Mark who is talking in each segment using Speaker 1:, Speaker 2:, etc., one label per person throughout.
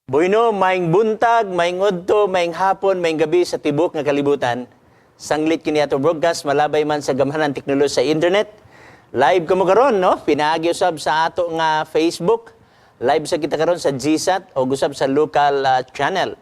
Speaker 1: Bueno, maayong buntag, maayong udto, maayong hapon, maayong gabi sa tibok nga kalibutan. Sanglit kini ato broadcast malabay man sa gamhanan teknolohiya sa internet. Live kamo karon, no? Pinaagi usab sa ato nga Facebook. Live sa kita karon sa GSAT o usab sa local channel.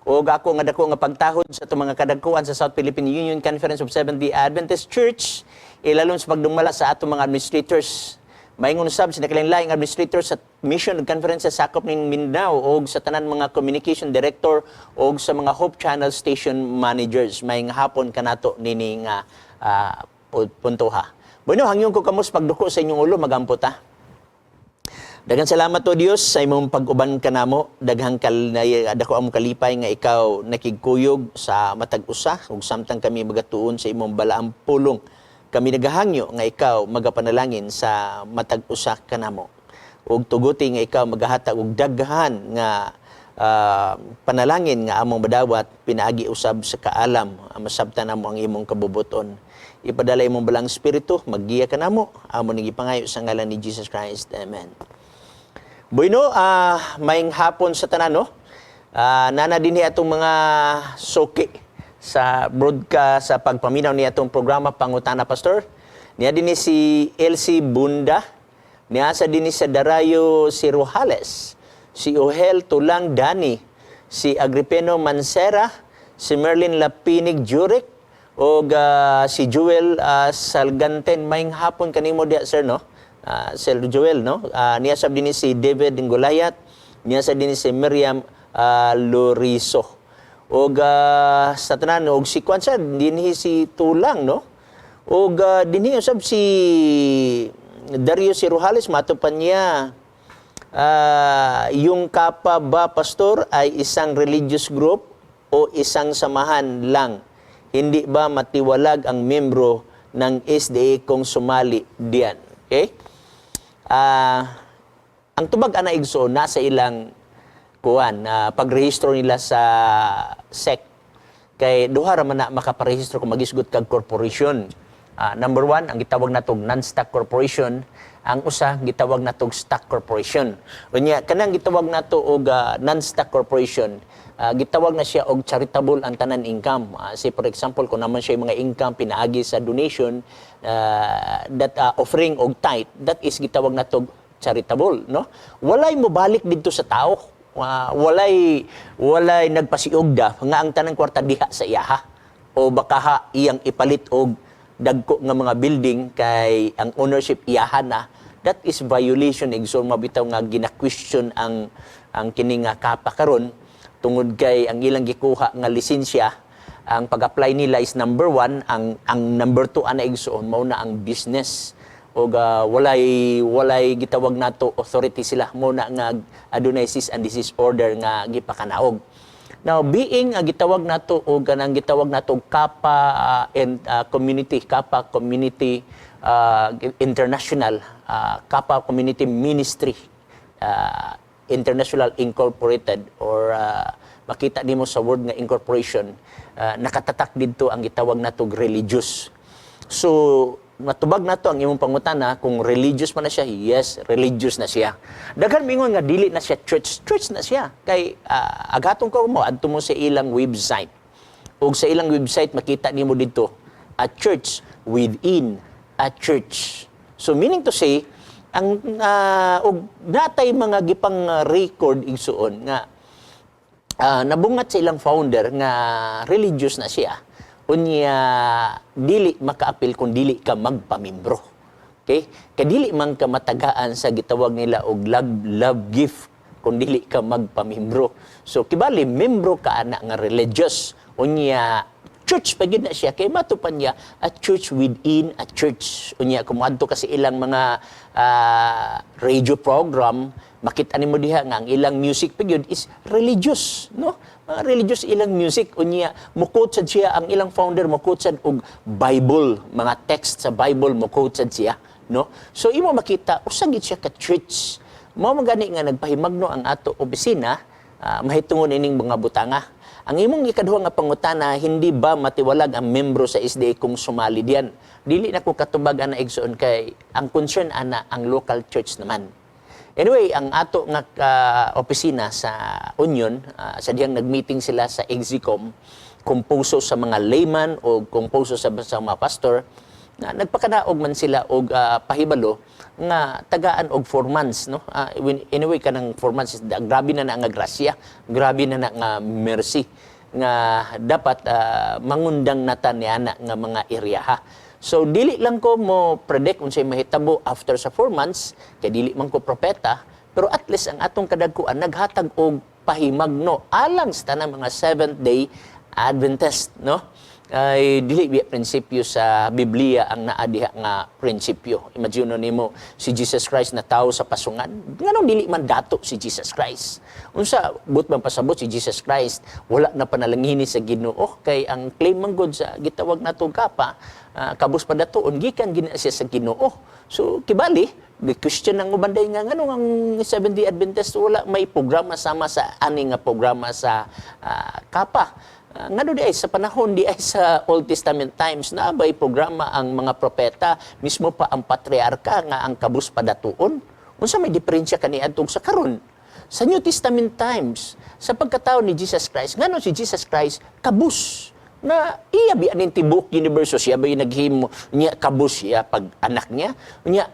Speaker 1: O ako nga dako nga pagtahod sa atong mga kadagkuan sa South Philippine Union Conference of Seventh-day Adventist Church, ilalon sa pagdumala sa atong mga administrators. Maingon usab sa nagkalain-laing administrator sa mission ug conference sa sakop ning Mindanao og sa tanan mga communication director og sa mga Hope Channel station managers. Maayong hapon kanato nining puntoha. Bueno, hangyon ko kamo sa pagduko sa inyong ulo, magampo ta. Daghang salamat o Dios sa imong pag-uban kanamo. Daghang kal dako among kalipay nga ikaw nakigkuyog sa matag usa ug samtang kami magatuon sa imong balaang pulong. Kami nagahangyo nga ikaw magapanalangin sa matag usa kanamo. Ug tuguti nga ikaw magahatag og daghan nga panalangin nga among madawat pinaagi usab sa kaalam, masabtan namo ang imong kabubuton. Ipadala imong Balaang Espiritu, maggiya kanamo. Amo ning gipangayo sa ngalan ni Jesus Christ. Amen. Bueno, maayong hapon sa tanan, no? Nana dinhi atong mga suki sa broadcast sa pagpaminaw ni atong programa Pangutana Pastor. Niya dinhi si Elsie Bunda, niya sa dinhi sa Darayo si Rojales, si Ohel Tulang Dani, si Agripino Mancera, si Merlin Lapinig Jurek, o si Joel Salganten. Maayong hapon kanimo diya, sir, no? Sir Joel, no? Niya sab dinhi si David Ngulayat, niya sa dinhi si Miriam Loriso. Og sa tanan og si kwan sa dinhi si Tulang, no? Og dinhi usab si Dario si Rojales matupan niya. Yung Kapa ba, pastor, ay isang religious group o isang samahan lang? Hindi ba matiwalag ang membro ng SDA kung sumali diyan? Okay? Ang tubag ana, igsoon, nasa ilang kuan na pagrehistro nila sa SEC kay duha ra man na makaparehistro kung magisgot kag corporation. Number one, ang gitawag natog non-stock corporation, ang usa gitawag natog stock corporation. Unya kanang gitawag nato og non-stock corporation, gitawag na siya og charitable ang tanan income. Say for example, kung naman siya yung mga income pinaagi sa donation, that offering og tithe, that is gitawag natog charitable, no? Walay mobalik didto sa tao. Walay nagpasiugda nga ang tanang kwarta diha sa iyaha o baka ha iyang ipalit og dagko nga mga building kay ang ownership iyaha na. That is violation, igsoon. Mabitaw nga gina-question ang kini nga Kapa karon tungod kay ang ilang gikuha nga lisensya, ang pag-apply nila is number one, ang number two ana, igsoon, mao na ang business og walay gitawag nato authority sila mo na nga adunay cease and desist order nga gipakanaog. Now, being gitawag nato og kanang gitawag nato Kapa and community, Kapa Community International, Kapa Community Ministry International Incorporated or makita nimo sa word nga incorporation, nakatatak didto ang gitawag nato religious. So, matubag nato ang imong pangutana kung religious man na siya, yes, religious na siya. Daghan mingon nga dili na siya church, church na siya. Kay aghatong ko mo adto mo sa ilang website. Ug sa ilang website makita nimo didto a church within a church. So meaning to say, ang og natay mga gipang record, igsuon, nga nabungat sa ilang founder nga religious na siya, unya dili makaapil kung dili ka magpamimbro. Okay, kay dili man ka matagaan sa gitawag nila og love gift kung dili ka magpamimbro. So kibali membro ka ana nga religious, unya church pa gyud na siya kay matupan niya a church within a church. Unya kung moadto ka sa ilang mga radio program, makita nimo diha nga ang ilang music pa gyud is religious, no? Mga religious ilang music. Unya mo-quote sad siya, ang ilang founder mo-quote sad og Bible, mga text sa Bible mo-quote sad siya, no? So imo makita usa gid siya ka church. Mao man gani nga nagpahimagno ang ato opisina mahitungod ining mga butanga. Ang imong ikaduha nga pangutana, hindi ba matiwalag ang membro sa SDA kung sumali diyan? Dili na ko katubag ana, igsoon, kay ang concern ana ang local church naman. Anyway, ang ato nga opisina sa Union, sa dihang nag-meeting sila sa Execom, komposo sa mga layman o komposo sa mga pastor, na nagpakanaog man sila og pahibalo nga tagaan og 4 months, no? Anyway, kanang 4 months grabe na na nga grasya, grabe na na nga mercy nga dapat mangundang nata niana nga mga iryaha. So dili lang ko mo predict unsay mahitabo after sa 4 months kay dili man ko propeta, pero at least ang atong kadagkuan naghatag og pahimagno alang sa tanang mga Seventh Day Adventist, no? Ay dili biya prinsipyo sa Biblia ang naa diha nga prinsipyo. Imagine nimo si Jesus Christ na tao sa pasungan. Nganong dili man dato si Jesus Christ? Unsa but man pasabot, si Jesus Christ wala na panalangini sa Ginoo? Kay ang claim man gud sa gitawag nato kapa, kabus padatoon gikan gina siya sa Ginoo. So kibali the question ng uban day nga nganong ang Seventh Day Adventist wala may programa sama sa ani nga programa sa kapa. Ngano di ay sa panahon di ay sa Old Testament times na bay programa ang mga propeta, mismo pa ang patriarka nga ang kabus padatuon? Unsa may diferensya kaniadtong sa karon? Sa New Testament times, sa pagkatao ni Jesus Christ, ngano si Jesus Christ kabus na iya bi aning tibuok universo, siya ba yung naghimo niya, kabus siya pag anak niya niya,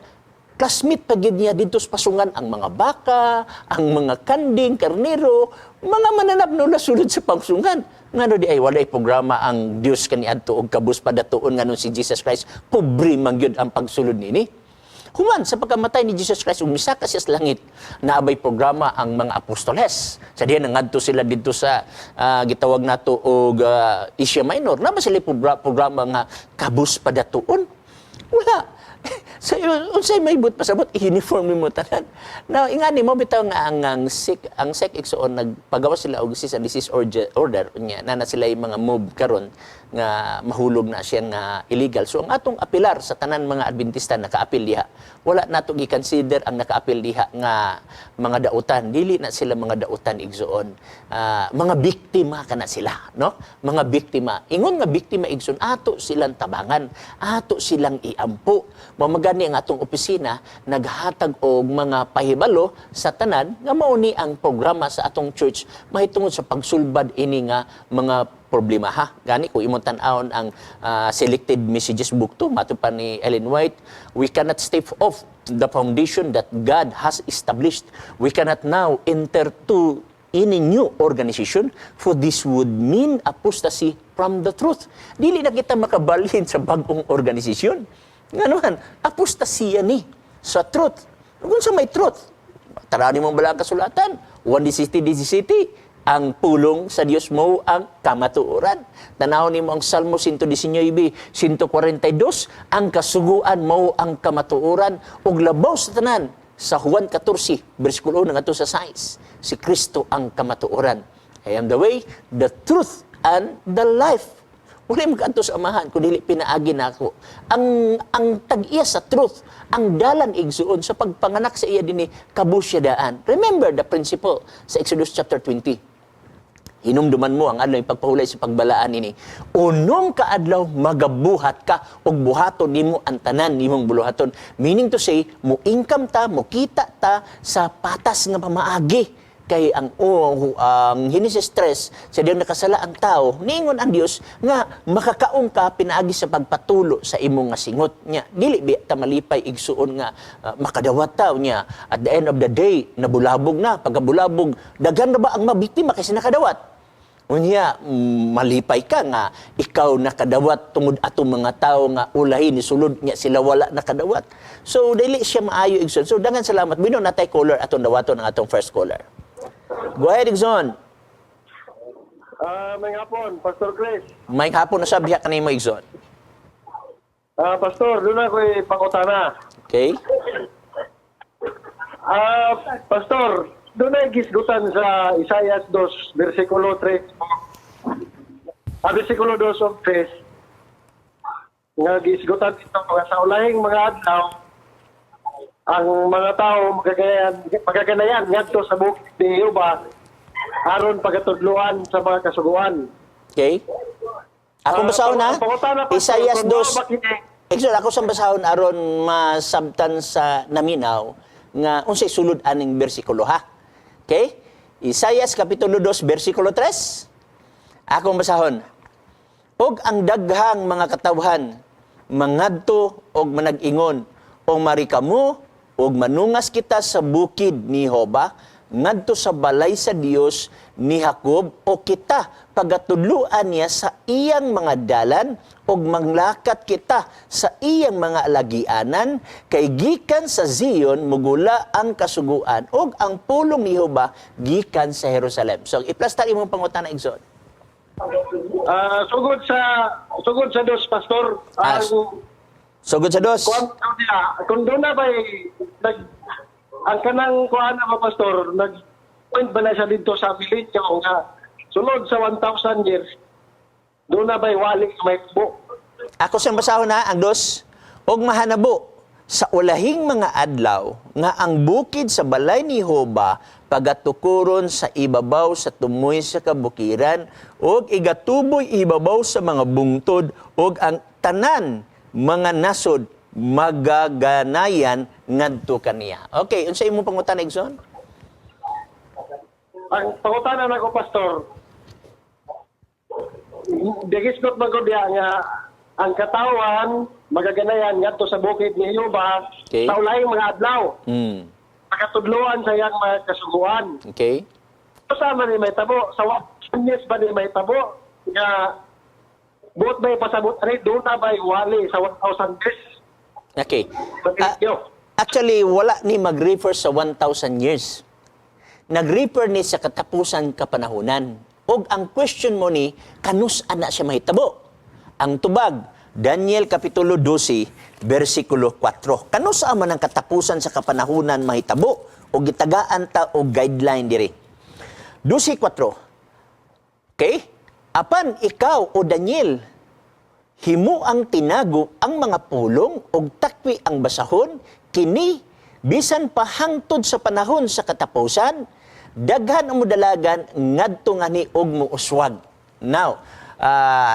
Speaker 1: classmate pa gid niya didto sa pasungan ang mga baka, ang mga kanding, karnero, mga mananap no sulod sa pasungan? Ngano di ay walay programa ang Dios kaniadto og kabus padatuon, nganong si Jesus Christ pobre man gyud ang pagsulod nini? Human sa pagkamatay ni Jesus Christ ug misaka siya sa langit, naabay programa ang mga apostoles. Sa diha nangadto sila didto sa gitawag nato og Asia Minor. Naa ba sila programa nga kabus padatuon? Wala. So unsay may but pasabot, uniform nimo tanan. Now ingani mo bitaw nga ang SEC igsoon nagpagawa sila og cease and desist order unya na na sila yung mga move karon nga mahulog na siya nga illegal. So ang atong apilar sa tanan mga Adventista nakaapil diha, wala nato gi-consider ang nakaapil diha nga mga dautan. Dili na sila mga dautan, igsoon. Mga biktima kana sila, no? Mga biktima. Ingon nga biktima, igsoon, ato silang tabangan, ato silang iampo. Mao magani ang atong opisina naghatag og mga pahibalo sa tanan nga mao ni ang programa sa atong church mahitungod sa pagsulbad ini nga mga problema, ha. Gani kung imong tan-awon ang Selected Messages Book 2, mato pa ni Ellen White, "We cannot step off the foundation that God has established. We cannot now enter to any new organization, for this would mean apostasy from the truth." Dili na kita makabalhin sa bag-ong organisasyon. Ngano man, apostasiya ni sa truth. Kung sa may truth, tara ni mong balang kasulatan, 1 DCT, DCT, ang pulong sa Dios mo ang kamatuoran. Tanaw nimo ang Salmo 119, 142, ang kasuguan mo ang kamatuoran, ug labaw sa tanan sa Juan 14, bersikulo 1 ngadto sa 6, si Kristo ang kamatuoran. "I am the way, the truth, and the life. Wala makaadto sa Amahan kung dili pinaagi nako." Ang tag-iya sa truth, ang dalan, igsuon, sa pagpanganak sa iya dinhi, kabus siya daan. Remember the principle sa Exodus chapter 20. Hinumduman mo ang adlaw pagpahulay sa pagbalaan ini. 6 ka adlaw magabuhat ka ug buhaton nimo ang tanan nimong buluhaton. Meaning to say, mo income ta, mo kita ta sa patas nga pamaagi, kay ang oh, ang Henesis 3, sa diyang nakasala ang tao, niingon ang Dios nga makakaon ka pinaagi sa pagpatulo sa imong nga singot niya. Dili bi ta malipay, igsuon, nga makadawat ta niya at the end of the day nabulabog na? Pagkabulabog, daghan na ba ang mabiktima kaysa nakadawat? Unya, malipay ka nga ikaw nakadawat tungod atong mga tao nga ulahi ni sulod nya sila wala nakadawat. So dili siya maayo, igsoon. So dangan salamat. Bino natay caller, atong dawaton ang atong first caller. Go ahead, igsoon.
Speaker 2: May hapon, Pastor Chris.
Speaker 1: May hapon na sabiha kanimo, igsoon.
Speaker 2: Pastor, doon ako ipakutana.
Speaker 1: Okay?
Speaker 2: Pastor, doon ay gisgutan sa Isaiah 2, versikulo 3. Versikulo 2 of 3. Nga gisgutan dito nga sa ulahing mga adlaw, ang mga tao magaganayan ngadto sa bukid ni Jehova aron pagatudloan sa mga kasuguan.
Speaker 1: Okay? Akong basahon na.
Speaker 2: Pangutana, Pastor,
Speaker 1: Isaiah
Speaker 2: kung
Speaker 1: 2.
Speaker 2: mao ba kini-
Speaker 1: Igsoon, ako sa basahon aron masabtan sa naminaw. nga unsay sulod aning bersikulo, ha. Okay? Isayas kapitulo 2 bersikulo 3. Akong basahon. "Og ang daghang mga katawhan mangadto og manag-ingon, og marikamo og manungas kita sa bukid ni Jehova, ngadto sa balay sa Dios ni Jacob, o kita pagatudluan niya sa iyang mga dalan og manglakat kita sa iyang mga alagianan, kay gikan sa Zion mugula ang kasuguan og ang pulong ni Jehova gikan sa Jerusalem." So iplastar imong pangutana, igsoon.
Speaker 2: Sugod sa 2, Pastor, ang
Speaker 1: Sugod sa 2.
Speaker 2: Kuan niya, kung doon na ba'y nag ang kanang kuan na ba, Pastor, nag point ba na siya dito sa millennium nga sulod sa 1,000 years, doon na ba'y wali may bu?
Speaker 1: Ako siyang basahon na, ang 2. "Og mahanabo sa ulahing mga adlaw nga ang bukid sa balay ni Jehova pagatukuron sa ibabaw sa tumoy sa kabukiran ug igatuboy ibabaw sa mga bungtod, ug ang tanan mga nasod magaganayan ngadto kaniya." Okay, unsa imong pangutana, igsoon?
Speaker 2: Ang pangutana nako, Pastor, gihisgot man ko diya nga ang katawan magaganayan ngadto sa bukid ni Jehova sa ulahing mga adlaw. Pakatudloan sa iyang mga kasuguan. Sa man ni mahitabo? Sa 1 years ba ni mahitabo? Nga buot ba ipasabot ani doon na ba wali sa 1,000 years? Sa millennium.
Speaker 1: Actually, wala ni mag-refer sa 1,000 years. Nag-refer ni sa katapusan kapanahunan. Og ang question mo ni, kanus ana siya mahitabo? Ang tubag, Daniel Kapitulo 12, versikulo 4. Kanus man ang katapusan sa kapanahunan mahitabo? O gitagaan ta og guideline diri. 12:4. Okay? "Apan ikaw, o Daniel, himo ang tinago ang mga pulong ug takwi ang basahon kini bisan pa hangtod sa panahon sa katapusan, daghan ang modalagan ngadto ngani og muuswag." Now,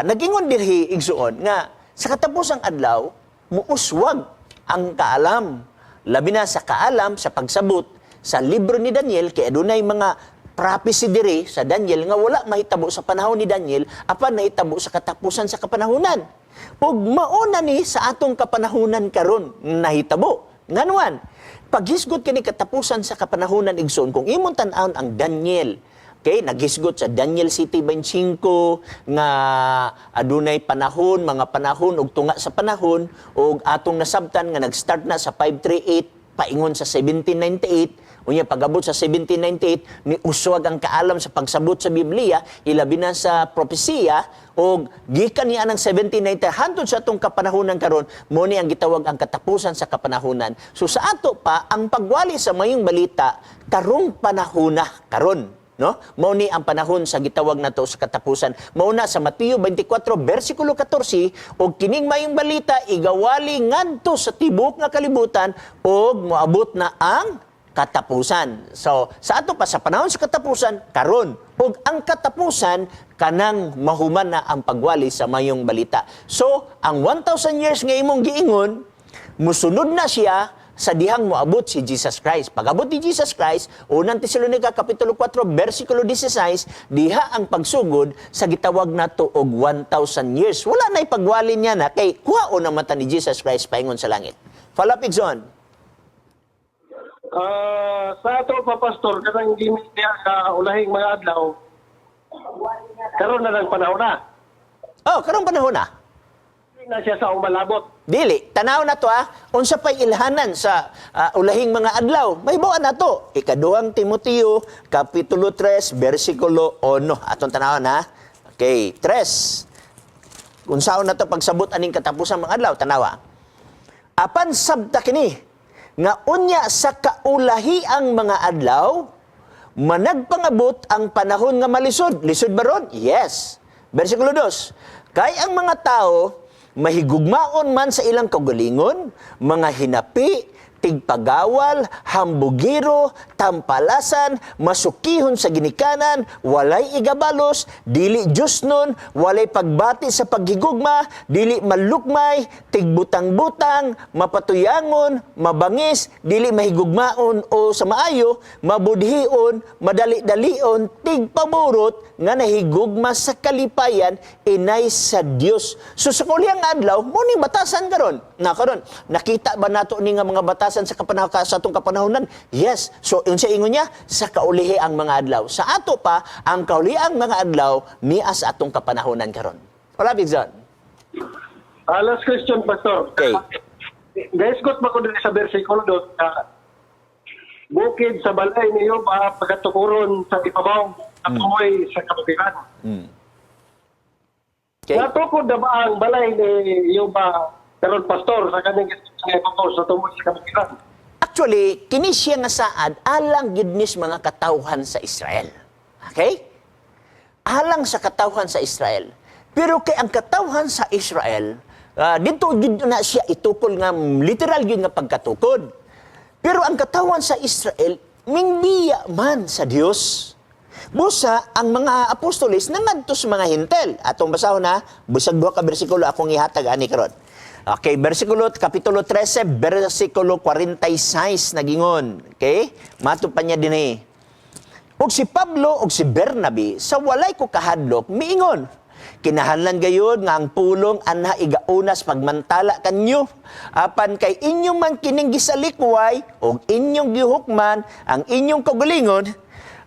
Speaker 1: nagingon dirhi, igsuon, nga sa katapusang adlaw muuswag ang kaalam, labi na sa kaalam sa pagsabot sa libro ni Daniel, kay adunay mga prophecy diri sa Daniel nga wala mahitabo sa panahon ni Daniel apan nahitabo sa katapusan sa kapanahunan. Ug mauna ni sa atong kapanahunan karon nahitabo. Nganuan paghisgot kini katapusan sa kapanahunan, igsoon, kung imong tan-awon ang Daniel. Okay, naghisgot sa Daniel 7:25 nga adunay panahon, mga panahon ug tunga sa panahon, ug atong nasabtan nga nag-start na sa 538 paingon sa 1798. Unya pag-abot sa 1798 ni uswag ang kaalam sa pagsabot sa Biblia, ilabi na sa propesiya, og gikan niya ng 1790 hantod sa atong kapanahunan karon, mo ni ang gitawag ang katapusan sa kapanahunan. So sa ato pa ang pagwali sa mayong balita karong panahona karon, no? Mao ni ang panahon sa gitawag nato sa katapusan. Mao na sa Mateo 24 bersikulo 14, "Og kining mayong balita igawali ngadto sa tibuok nga kalibutan ug moabot na ang katapusan." So, sa ato pa sa panahon sa katapusan karon, ug ang katapusan kanang mahuman na ang pagwali sa mayong balita. So, ang 1,000 years nga imong giingon, musunod na siya sa dihang moabot si Jesus Christ. Pag-abot ni Jesus Christ, Unang Tesalonica Kapitulo 4, versikulo 16, diha ang pagsugod sa gitawag nato og 1,000 years. Wala na ipagwali niya na kay kuhaon na mata ni Jesus Christ paingon sa langit. Follow up, igsoon.
Speaker 2: Sa ato pa, Pastor, kanang gimit niya ka ulahing mga adlaw, karon na ng panahon na.
Speaker 1: Oh, karong panahon na.
Speaker 2: Hindi na siya sa umalabot.
Speaker 1: Dili, tanaw na to ah. Unsa pay ilhanan sa ulahing mga adlaw? May buwan na to. Ikaduhang Timoteo, Kapitulo 3, versikulo 1. Atong tanawon ha. Okay, 3. Kung saan na to pagsabot aning katapusan mga adlaw, tanawa. "Apan sabta kini nga unya sa kaulahi ang mga adlaw managpangabot ang panahon nga malisod." Lisod ba ron? Yes. Versikulo 2. "Kay ang mga tao mahigugmaon man sa ilang kaugalingon, mga hinapi, Tigpagawal, hambugiro, tampalasan, masukihon sa ginikanan, walay igabalos, dili Diyosnon, walay pagbati sa paghigugma, dili malukmay, tigbutang-butang, mapatuyangon, mabangis, dili mahigugmaon o sa maayo, mabudhion, madali-dalion, tigpaburot, nga nahigugma sa kalipayan, inay sa Dios. So sa kaulihang adlaw, mao ni batasan karon. Na karon, nakita ba nato ni nga mga batasan sa kapanahon sa atong kapanahonan? Yes. So unsa ingon niya? Sa kaulihi ang mga adlaw. Sa ato pa, ang kauliang mga adlaw niya sa atong kapanahonan karon. Wala, Big Zon.
Speaker 2: Ah, last question, Pastor.
Speaker 1: Okay.
Speaker 2: Gaisgot ba ko din sa versikulo doon na bukid sa balay niyo ba pagkatukuron sa ibabaw at tumoy sa kabukiran?
Speaker 1: Okay.
Speaker 2: Natukod na ba ang balay ni Yoba karon, Pastor, sa kanyang sa ibabaw sa tumoy sa kabukiran?
Speaker 1: Actually, kini siya nga saad alang gyud nis mga katawhan sa Israel. Okay? Alang sa katawhan sa Israel. Pero kay ang katawhan sa Israel, dito gyud na siya itukol nga literal gyud nga pagkatukod. Pero ang katawhan sa Israel mingbiya man sa Dios. Busa ang mga apostoles nangadto sa mga Hintel. Atong basahon na, busag duha ka bersikulo akong ihatag ani karon. Okay, bersikulo kapitulo 13, bersikulo 46 nagingon. Okay? Mato pa niya dinhi. Ug si Pablo ug si Bernabe sa walay ko kahadlok miingon. Kinahanglan gayud nga ang pulong anha igaunas pagmantala kanyo. Apan kay inyong man kining gisalikway ug inyong gihukman ang inyong kaugalingon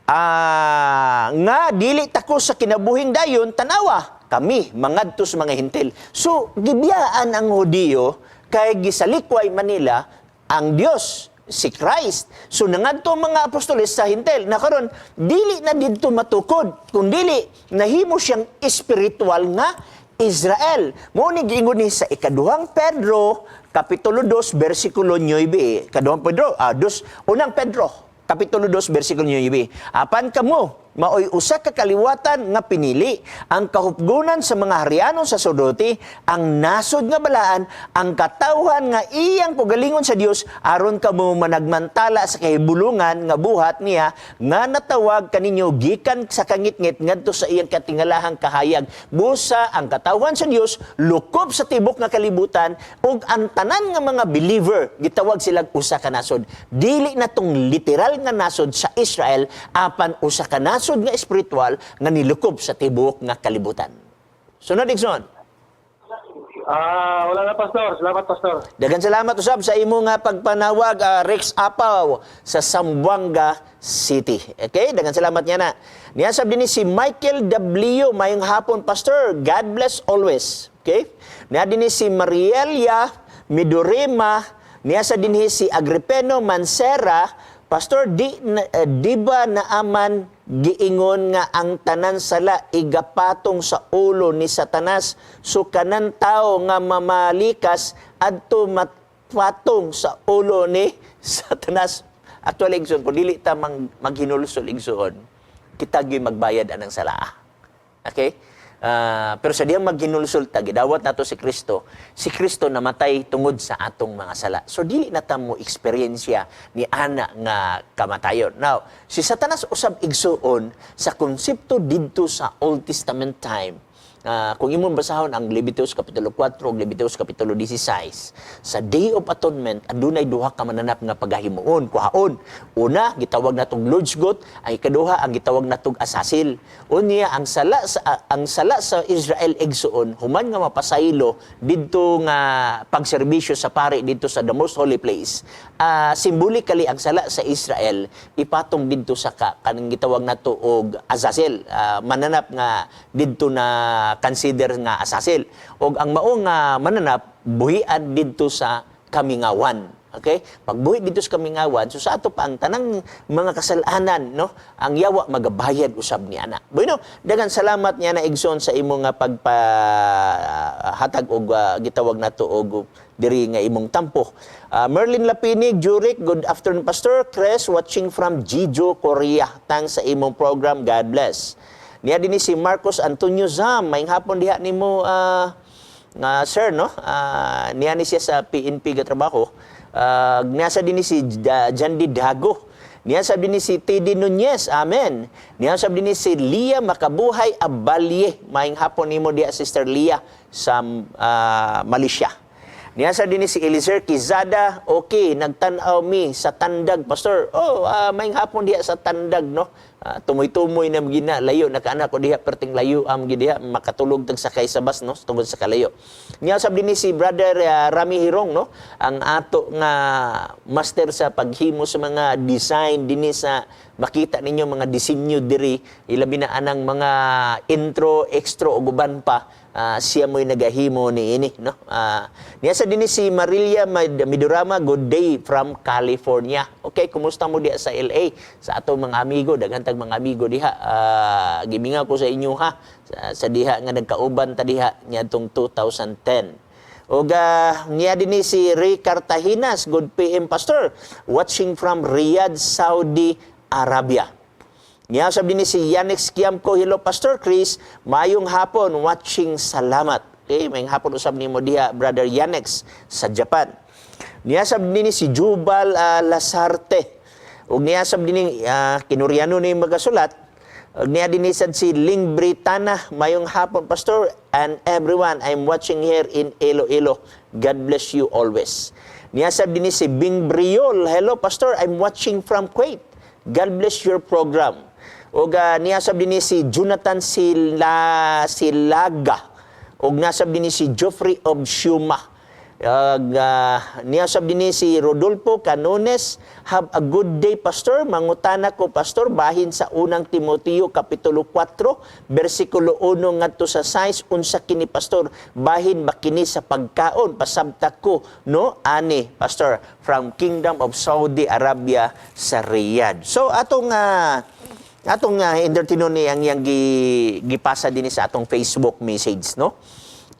Speaker 1: nga dili tako sa kinabuhing dayon, tanawa kami mangadto sa mga Hintel. So gibiyaan ang Hudiyo kay gisalikway manila ang Dios, si Christ. So nangadto ang mga apostoles sa Hintel na karon dili na didto matukod kun dili nahimo siyang espiritual nga Israel. Mao ni giingon ni sa ikaduhang Pedro kapitulo 2 bersikulo 9. Ikaduhang Pedro, dos, unang Pedro kapitulo 2 bersikulo 9. Apan kamo maoy usa ka kaliwatan nga pinili, ang kahupgonan sa mga harianon sa saserdote, ang nasod nga balaan, ang katawhan nga iyang kaugalingon sa Dios, aron kamo managmantala sa kahibulungan nga buhat niya nga natawag kaninyo gikan sa kangitngit ngadto sa iyang katingalahang kahayag. Busa ang katawhan sa Dios lukob sa tibok nga kalibutan ug ang tanan nga mga believer gitawag silang usa ka nasod. Dili na tong literal nga nasod sa Israel, apan usa ka nasod nga espiritual nga nilukob sa tibuok nga kalibutan. Sunod, Igsoon.
Speaker 2: Ah, wala na, Pastor. Salamat, Pastor.
Speaker 1: Daghang salamat usab sa imo nga pagpanawag, Rex Apaw sa Zamboanga City. Okay, daghang salamat niya na. Niya sab dinhi si Michael W. Mayong hapon, Pastor. God bless always. Okay? Niya dinhi si Marielia Midorima, niya sa dinhi si Agripeno Mansera, Pastor, di ba naaman giingon nga ang tanan sala igapatong sa ulo ni Satanas, so kanan tao nga mamalikas adto matpatong sa ulo ni Satanas? Actually, igsoon, kung dili ta maghinulsol, igsoon, kita gyud magbayad anang sala. Okay? Ah, pero sa diyang maghinulsol ta, gidawat nato si Kristo. Si Kristo namatay tungod sa atong mga sala. So dili na ta mo eksperyensya ni ana nga kamatayon. Now, si Satanas usab, igsuon, sa konsepto didto sa Old Testament time, kung imong basahon ang Leviticus kapitulo 4 ug Leviticus kapitulo 16, sa Day of Atonement adunay duha ka mananap nga pagahimuon, kuhaon. Una, gitawag natong Lord's Goat, ang ikaduha ang gitawag natong Azazel. Unya ang sala sa Israel, igsuon, human nga mapasaylo didto nga pagserbisyo sa pari didto sa the most holy place. Symbolically ang sala sa Israel ipatong didto sa kanang gitawag nato og Azazel, mananap nga didto na consider nga Azazel. Og ang mao nga mananap buhian didto sa kamingawan. Okay? Pagbuhi dito sa kamingawan, so sa ato pa ang tanang mga kasalanan, no? Ang yawa magabayad usab ni ana. Bueno, daghang salamat niya na, igsoon, sa imo nga pagpahatag og gitawag nato og diri nga imong tampo. Merlin Lapinig, Jurek, good afternoon, Pastor. Chris, watching from Jeju, Korea. Thanks sa imong program. God bless. Niya dinhi si Marcos Antonio Zam. Maayong hapon diha nimo nga sir, no? Niya ni siya sa PNP ga trabaho. Nasa din ni si Jandy Dago. Niya sabi ni si Teddy Nunez, amen. Niya sabi ni si Lia Makabuhay Abalye. Maayong hapon nimo diya, Sister Lia, sa Malaysia. Niya sa din ni si Eliezer Kizada, okay, nagtan-aw mi sa Tandag, Pastor. Oh, maayong hapon diha sa Tandag, no? Tumoy-tumoy na gina, layo, nakaana ko diha, perting layo am gid diha, makatulog tag sakay sa bus, no? Tungod sa kalayo. Niya sabi ni si Brother Rami Hirong, no? Ang ato nga master sa paghimo sa mga design dinhi sa makita ninyo mga disenyo diri, ilabi na anang mga intro, extra ug uban pa, siya mo'y nagahimo ni ini, no? Niya sa dinhi si Marilia Midorama, good day from California. Okay, kumusta mo diha sa LA? Sa ato mga amigo, daghan tag mga amigo diha. Gimingaw ko sa inyo ha, sa diha nga nagkauban ta diha niadtong 2010. Ug niya din ni si Ray Cartaginas, good PM, Pastor, watching from Riyadh, Saudi Arabia. Niya sabi ni si Yannick Kiamco, hello, Pastor Chris, mayong hapon, watching, salamat. Okay, mayong hapon usab nimo diha, Brother Yannick, sa Japan. Niya sabi ni si Jubal Lasarte. Ug niya sabi ni Kinuryano ni magasulat. Ug niya din sad si Ling Britana, mayong hapon, Pastor and everyone. I'm watching here in Iloilo. God bless you always. Niya sabi ni si Bing Briol, hello, Pastor, I'm watching from Kuwait. God bless your program. Ug niya sabi ni si Jonathan Silaga. Ug nasab din ni si Geoffrey of Shuma. Ug niya sab din ni si Rodolfo Canones, have a good day, Pastor. Mangutana ko, Pastor, bahin sa Unang Timoteo kapitulo 4 bersikulo 1 ngadto sa 6, unsa kini, Pastor? Bahin ba kini sa pagkaon? Pasabta ko no ani, Pastor, from Kingdom of Saudi Arabia sa Riyadh. So atong entertainon ni ang iyang gipasa din sa atong Facebook message, no?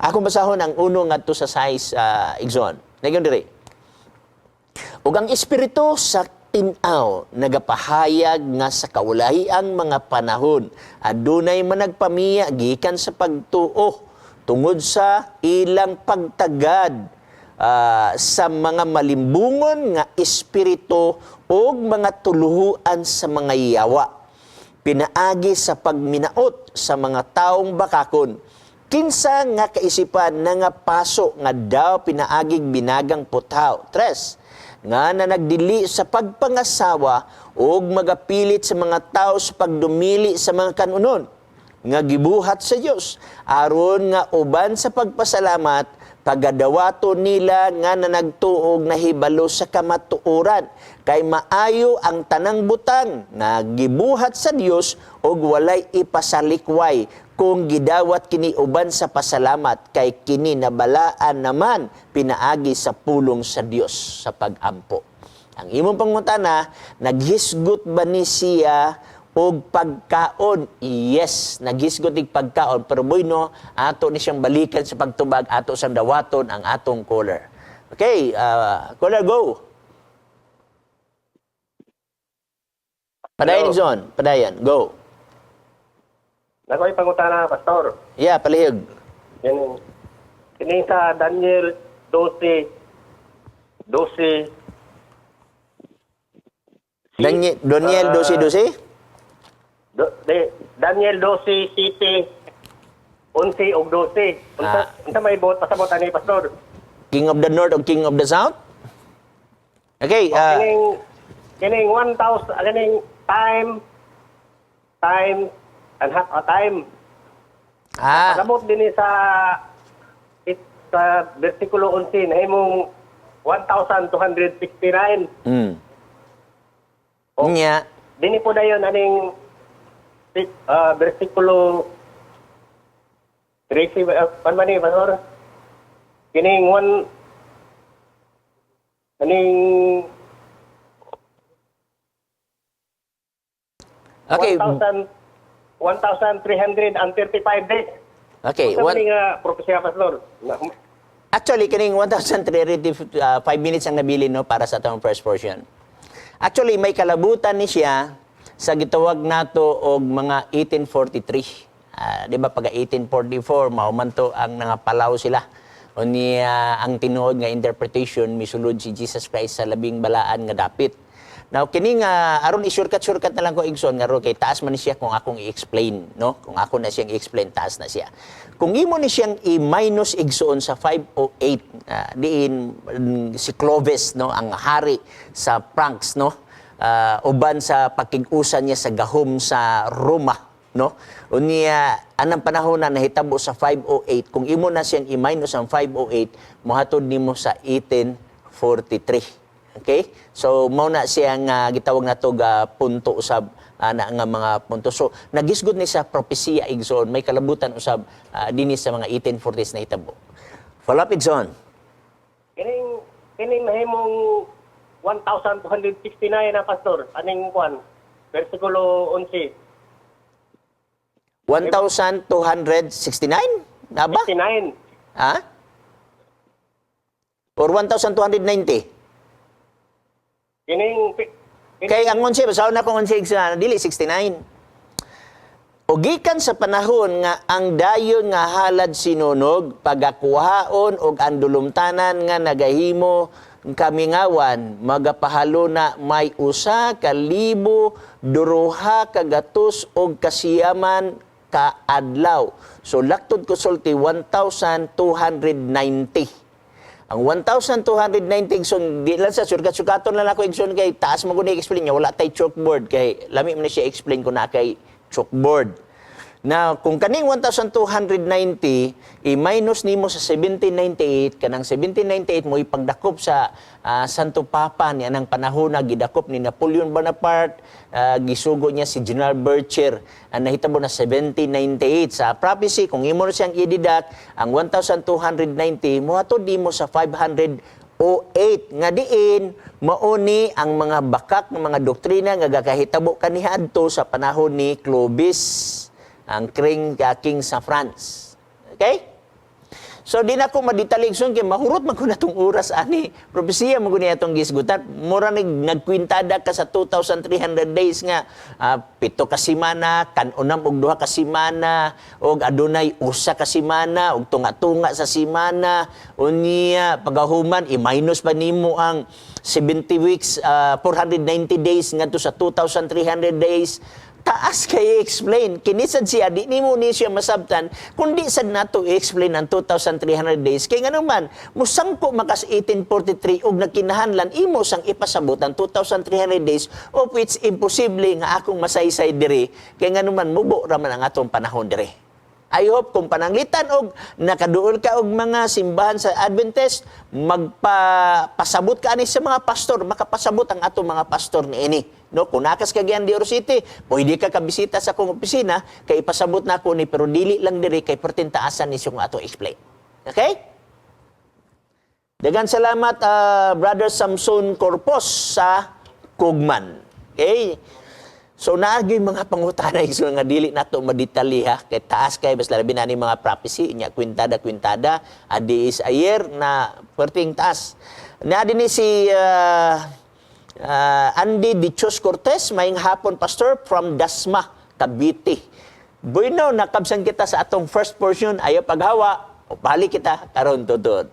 Speaker 1: Akong basahon ang 1 ngadto sa 6, Igsoon. Nagyon diri. Ug ang espiritu sa tin-aw nagapahayag nga sa kaulahiang mga panahon adunay managpamiya gikan sa pagtuo tungod sa ilang pagtagad sa mga malimbungon nga espiritu ug mga tuluhuan sa mga yawa pinaagi sa pagminaot sa mga taong bakakon. Kinsa nga kaisipan na nga paso nga daw pinaagig binagang puthaw. Tres, nga na nagdili sa pagpangasawa ug magapilit sa mga tao sa pagdumili sa mga kanunon nga gibuhat sa Dios aron nga uban sa pagpasalamat pagadawato nila nga nanagtuog nahibalo sa kamatuoran. Kay maayo ang tanang butang nga gibuhat sa Dios ug walay ipasalikway kung gidawat kini uban sa pasalamat, kay kini nabalaan naman pinaagi sa pulong sa Dios sa pagampo. Ang imong pangutana, naghisgot ba ni siya og pagkaon? Yes, naghisgot og pagkaon. Pero bueno, ato ni siyang balikan sa pagtubag, ato siyang dawaton ang atong caller. Okay, caller, go. Padayon,
Speaker 2: Hello.
Speaker 1: Zon. Padayon, go.
Speaker 2: Nakoy pangutana, Pastor.
Speaker 1: Yeah, palihog.
Speaker 2: Yan, kini sa Daniel 12 12.
Speaker 1: Daniel 12-12?
Speaker 2: Daniel 12 7 11 ug 12. Unsa unsa may buot pasabot ani, Pastor?
Speaker 1: King of the North o King of the South? Okay,
Speaker 2: Kining 1,000 kining time time and half a time. Pasabot dinhi sa versikulo 11 nahimong 1,269. Oh.
Speaker 1: Nya.
Speaker 2: Dini po dayon aning versikulo 13, pan man ni, Pastor? Kining one aning 1,000 1,335 days.
Speaker 1: Okay,
Speaker 2: Unsa
Speaker 1: one,
Speaker 2: man ni nga propesya, Pastor?
Speaker 1: Actually, kining 1,305 minutes ang nabili, no, para sa atong first portion. Actually, may kalabutan ni siya sa gitawag nato og mga 1843. Di ba pagka 1844, mao man to ang nangapalaw sila. Unya ang tinuod nga interpretation, misulod si Jesus Christ sa labing balaan nga dapit. Now kini nga aron i-shortcut shortcut na lang ko, igsoon, nga kay taas man ni siya kung akong i-explain, no? Kung ako na siyang i-explain, taas na siya. Kung imo ni siyang i-minus, igsoon, sa 508, diin si Clovis, no, ang hari sa Franks, no? Uban sa pakig-usa niya sa gahom sa Roma, no? Unya anang panahon na nahitabo sa 508, kung imo na siyang i-minus ang 508, mohatod nimo sa 1843. Okay? So mao na siya nga gitawag nato ga punto usab ana nga mga punto. So nagisgot ni sa propesiya, igsoon, may kalabutan usab dinhi sa mga 1840s na hitabo. Follow up, igsoon.
Speaker 3: Kining nahimong 1269 na, Pastor, aning kwan, versikulo 11.
Speaker 1: 1269 na ba?
Speaker 3: 69.
Speaker 1: Ha? Or 1290?
Speaker 3: Kining
Speaker 1: Kay ang 11, basahon na kung 11, igsoon, dili 69. O gikan sa panahon nga ang dayon nga halad sinunog, pagakuhaon og ang dulumtanan nga nagahimo kamingawan, magapahaluna may 1209 ka adlaw. So laktod ko sulti 1290. Ang 1,290, igsoon, di lang sa surkat-sukaton lang ako, igsoon, kay taas mo ko na explain niya, wala tay chalkboard kay lami mo na siya explain ko na kay chalkboard. Now, kung kaning 1,290 i-minus nimo sa 1798, kanang 1798 mo ipagdakop sa Santo Papa ni anang panahon na gidakop ni Napoleon Bonaparte, gisugo niya si General Berthier, ang nahitabo na 1798 sa prophecy. Kung imo na siyang i-deduct ang 1,290, mohatod nimo sa 508 nga diin mauni ang mga bakak ng mga doktrina nga gakahitabo kaniha adto sa panahon ni Clovis, ang king sa France. Okay? So di na ko madetalyeg kay mahurot man ko na tong oras ani. Propesiya man ko niya atong gisgutan. Mura nig nagkwintada ka sa 2,300 days nga 7 ka semana, kan-unam og 2 ka semana, og adunay 1 ka semana, og tunga-tunga sa semana. Unya pagahuman i-minus pa nimo ang 70 weeks, 490 days ngadto sa 2,300 days. Taas kay explain. Kini sad siya, di nimo ni siya masabtan kundi sad nato i-explain ang 2,300 days. Kay ngano man musangko makas 1843 ug nagkinahanglan imo sang ipasabot ang 2,300 days, of which imposible nga akong masaysay diri, kay ngano man mubo ra man ang atong panahon diri. I hope kung pananglitan og nakaduol ka og mga simbahan sa Adventist, magpapasabot ka ani sa mga pastor, makapasabot ang atong mga pastor niini. No, kung nakas Cagayan de Oro City, pwede ka kabisita sa akong opisina kay ipasabot na ako ni, pero dili lang diri kay pertintaasan ni siyang ato explain. Okay? Dagan salamat, Brother Samson Corpus sa Kugman. Okay? So naagyo'y mga pangutana, igsoon, nga dili nato madetali ha, kay taas kay basta labi na ni mga prophecy nya, kwintada kwintada adi is a year na perting taas. Na din ni si Andy Dichos Cortez, maayong hapon, Pastor, from Dasma, Cavite. Bueno, nakabsan kita sa atong first portion, ayo paghawa, balik kita karon tutod.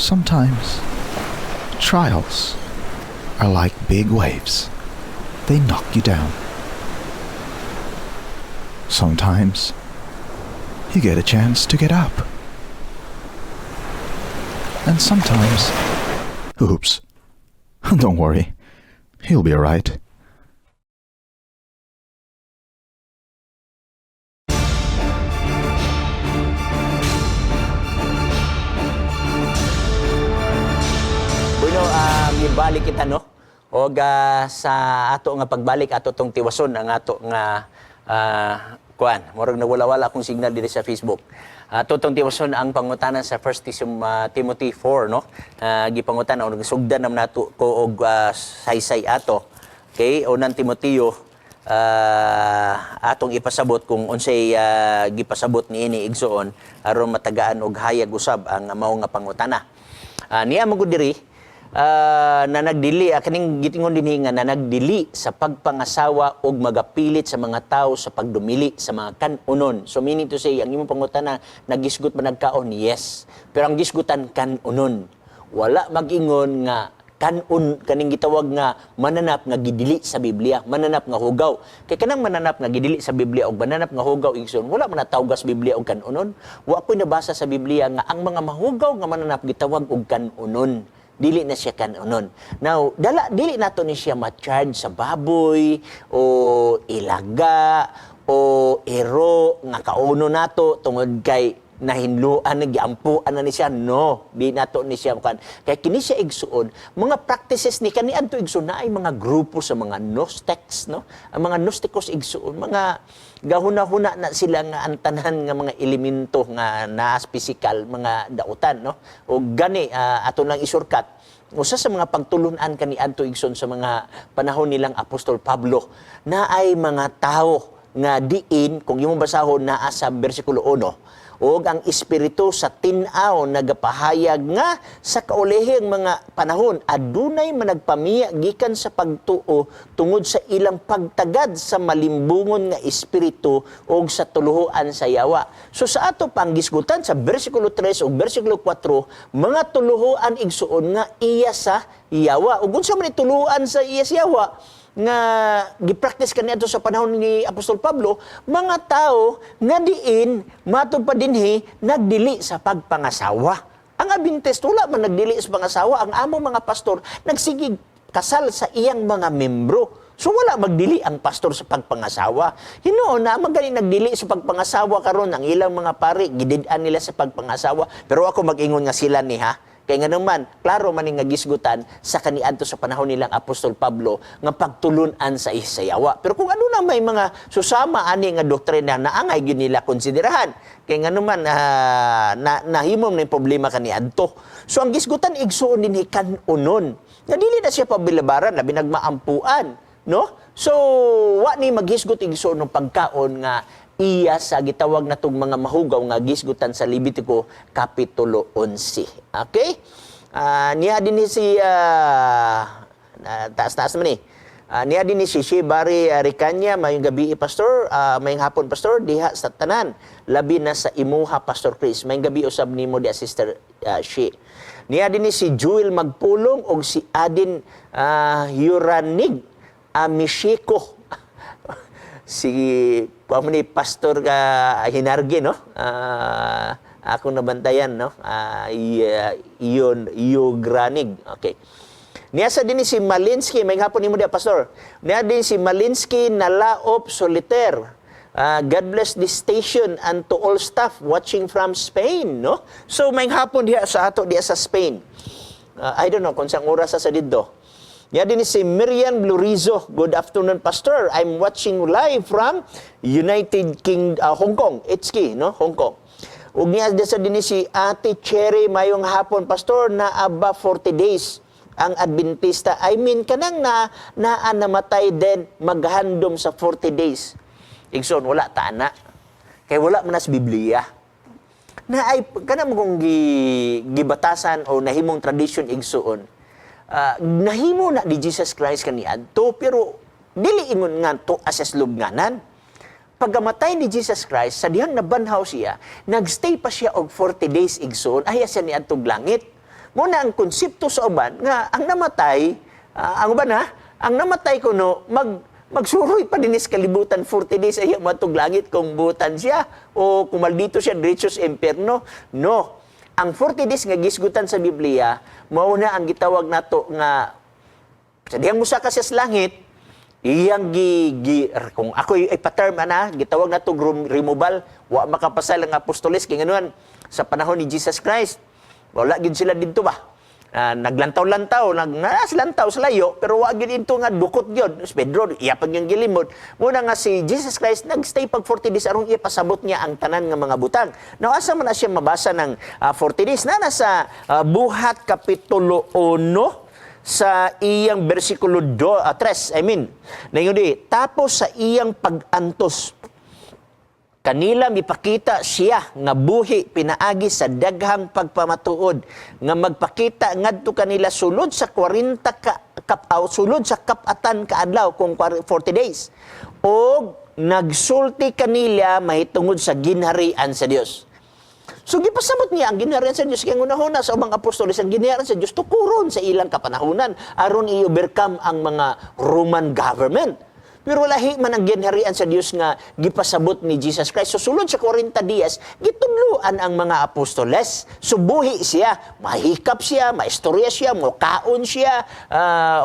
Speaker 4: Sometimes trials are like big waves. They knock you down. Sometimes you get a chance to get up. And sometimes, oops, don't worry, he'll be alright.
Speaker 1: Bueno, ibalik kita, no. Og sa ato nga pagbalik, ato tong tiwason ang ato nga kuan. Murag nawala-wala akong signal diri sa Facebook. Ato tong tiwason ang pangutana sa 1 Timothy 4, no. Gipangutana og sugdan naman nato ko og saysay ato. Okay, unang Timoteo, atong ipasabot kung unsay gipasabot niini, igsoon, aron matagaan og hayag usab ang mao nga pangutana. Niya mo gud diri na nagdili, kaning gitingon dinhi nga na nagdili sa pagpangasawa og magapilit sa mga tao sa pagdumili sa mga kanunon. So meaning to say, ang imong pangutana, nagisgot ba nagkaon? Yes. Pero ang gisgutan kanunon. Wala mag-ingon nga kanun kaning gitawag nga mananap nga gidili sa Biblia, mananap nga hugaw. Kay kanang mananap nga gidili sa Biblia og mananap nga hugaw, igsoon, wala man natawgas Biblia og kanunon. Wa ko'y nabasa sa Biblia nga ang mga mahugaw nga mananap gitawag og kanunon. Dili na siya kanunon. Now, dala dili nato ni siya ma-charge sa baboy o ilaga o ero nga kauno nato tungod kay nahinluan, nagiampuan na ni siya. No, di nato ni siya kan. Kay kini siya, igsuon, mga practices ni kaniadto, igsuon, na ay mga grupo sa mga Gnostics, no? Ang mga Gnostikos, igsuon, mga gahuna-huna na sila nga ang tanan nga mga elemento nga naas physical mga dautan, no? O gani ato lang isurkat usa sa mga pagtulunan kaniadto, igsoon, sa mga panahon nilang Apostol Pablo na ay mga tao nga diin kung imong basahon naa sa bersikulo 1, ug ang espiritu sa tin-aw nagapahayag nga sa kaulihing mga panahon adunay managpamiya gikan sa pagtuo tungod sa ilang pagtagad sa malimbungon nga espiritu ug sa tuluhuan sa yawa. So sa ato pang gisgutan sa bersikulo 3 ug bersikulo 4, mga tuluhuan, igsuon, nga iya sa yawa. Ug unsa man tuluhuan sa iya sa yawa nga gipractice kaniadto sa panahon ni Apostol Pablo? Mga tao nga diin matud pa dinhi nagdili sa pagpangasawa. Ang Adventist wala man nagdili sa pangasawa. Ang among mga pastor nagsigig kasal sa iyang mga membro. So wala magdili ang pastor sa pagpangasawa. Hinuon na magani nagdili sa pagpangasawa karon ang ilang mga pari, gidid-an nila sa pagpangasawa. Pero ako mag-ingon nga sila ni ha. Kay nga naman, klaro man nga gisgutan sa kaniadto sa panahon nilang Apostol Pablo nga pagtulun-an sa isayawa. Pero kung ano na may mga susama ani nga doktrina na angay gyud nila konsiderahan. Kay nga naman na nahimom na yung problema kaniadto. So ang gisgutan, igsuon dinhi, kanunon. Nga dili na siya pabilabaran, labi nagmaampuan, no? So wa ni maghisgot, igsuon, ng pagkaon nga iya sa gitawag natong mga mahugaw nga gisgutan sa Levitico Kapitulo 11. Okay? Niya din ni si taas-taas man ni. Niya din ni si Shibari Ricanya, mayong gabi, pastor, mayong hapon, pastor, diha sa tanan. Labi na sa imuha, Pastor Chris. Mayong gabi usab nimo diha, Sister Shi. Niya din ni si Jewel Magpulong og si Adin Yuranig Amishiko, si kuha mo ni Pastor Hinargi, no? Akong nabantayan, no? Iyon Iyogranig. Okay. Niya sa din ni si Malinsky, may hapon nimo diya, Pastor. Niya din si Malinsky Nalaop Solitaire. God bless this station and to all staff watching from Spain, no? So may hapon diha sa ato diha sa Spain. I don't know kung saan oras sa didto. Niya din si Miriam Blurizo. Good afternoon, Pastor. I'm watching live from United King, Hong Kong. HK, no? Hong Kong. Ug niya din sa din si Ate Cherry, mayong hapon, Pastor, naa ba 40 days ang Adventista? I mean, kanang na naa namatay then maghandom sa 40 days. Igsoon, wala ta ana. Kay wala man na sa Biblia na ay kana mo kung gibatasan o nahimong tradition, igsuon, nahimo na ni Jesus Christ kaniadto, pero dili ingon nga to as lubnganan. Pagkamatay ni Jesus Christ, sa dihang nabanhaw siya, nagstay pa siya og 40 days, igsoon, ay siya niadtog langit. Mao na ang konsepto sa uban nga ang namatay, ang uban ha, ang namatay kuno magsuroy pa dinhi sa kalibutan 40 days ayaw moadtog langit kung buotan siya o kung maldito siya diretso sa impyerno. No. Ang 40 days nga gisgutan sa Biblia, mao na ang gitawag nato nga sa dihang musaka siya sa langit, iyang gi kung ako ay pa-term ana, gitawag nato removal, wa makapasal ang apostoles kay nganuan sa panahon ni Jesus Christ. Wala gid sila didto ba? Naglantaw-lantaw, nag lantaw sa layo, pero wa gyud into nga dukot gyud. Si Pedro, iya pag yung gilimod. Mao na nga si Jesus Christ nagstay pag 40 days aron ipasabot niya ang tanan nga mga butang. Now asa man na siya mabasa ng 40 days? Na nasa Buhat Kapitulo 1 sa iyang bersikulo 3, I mean, naingon di, tapos sa iyang pag-antos, kanila mipakita siya nga buhi pinaagi sa daghang pagpamatuod nga magpakita ngadto kanila sulod sa 40 ka, kap, aw, sulod sa kapatan ka adlaw, kung 40 days, og nagsulti kanila mahitungod sa ginharian sa Dios. So gipasabot niya ang ginharian sa Dios kay unahuna sa ubang apostoles ang ginharian sa Dios tukuron sa ilang kapanahunan aron i-overcome ang mga Roman government. Pero lahi man ang ginharian sa Dios nga gipasabot ni Jesus Christ. So sulod sa 40 dias, gitudloan ang mga apostoles. Subuhi siya, mahikap siya, maistorya siya, mokaon siya,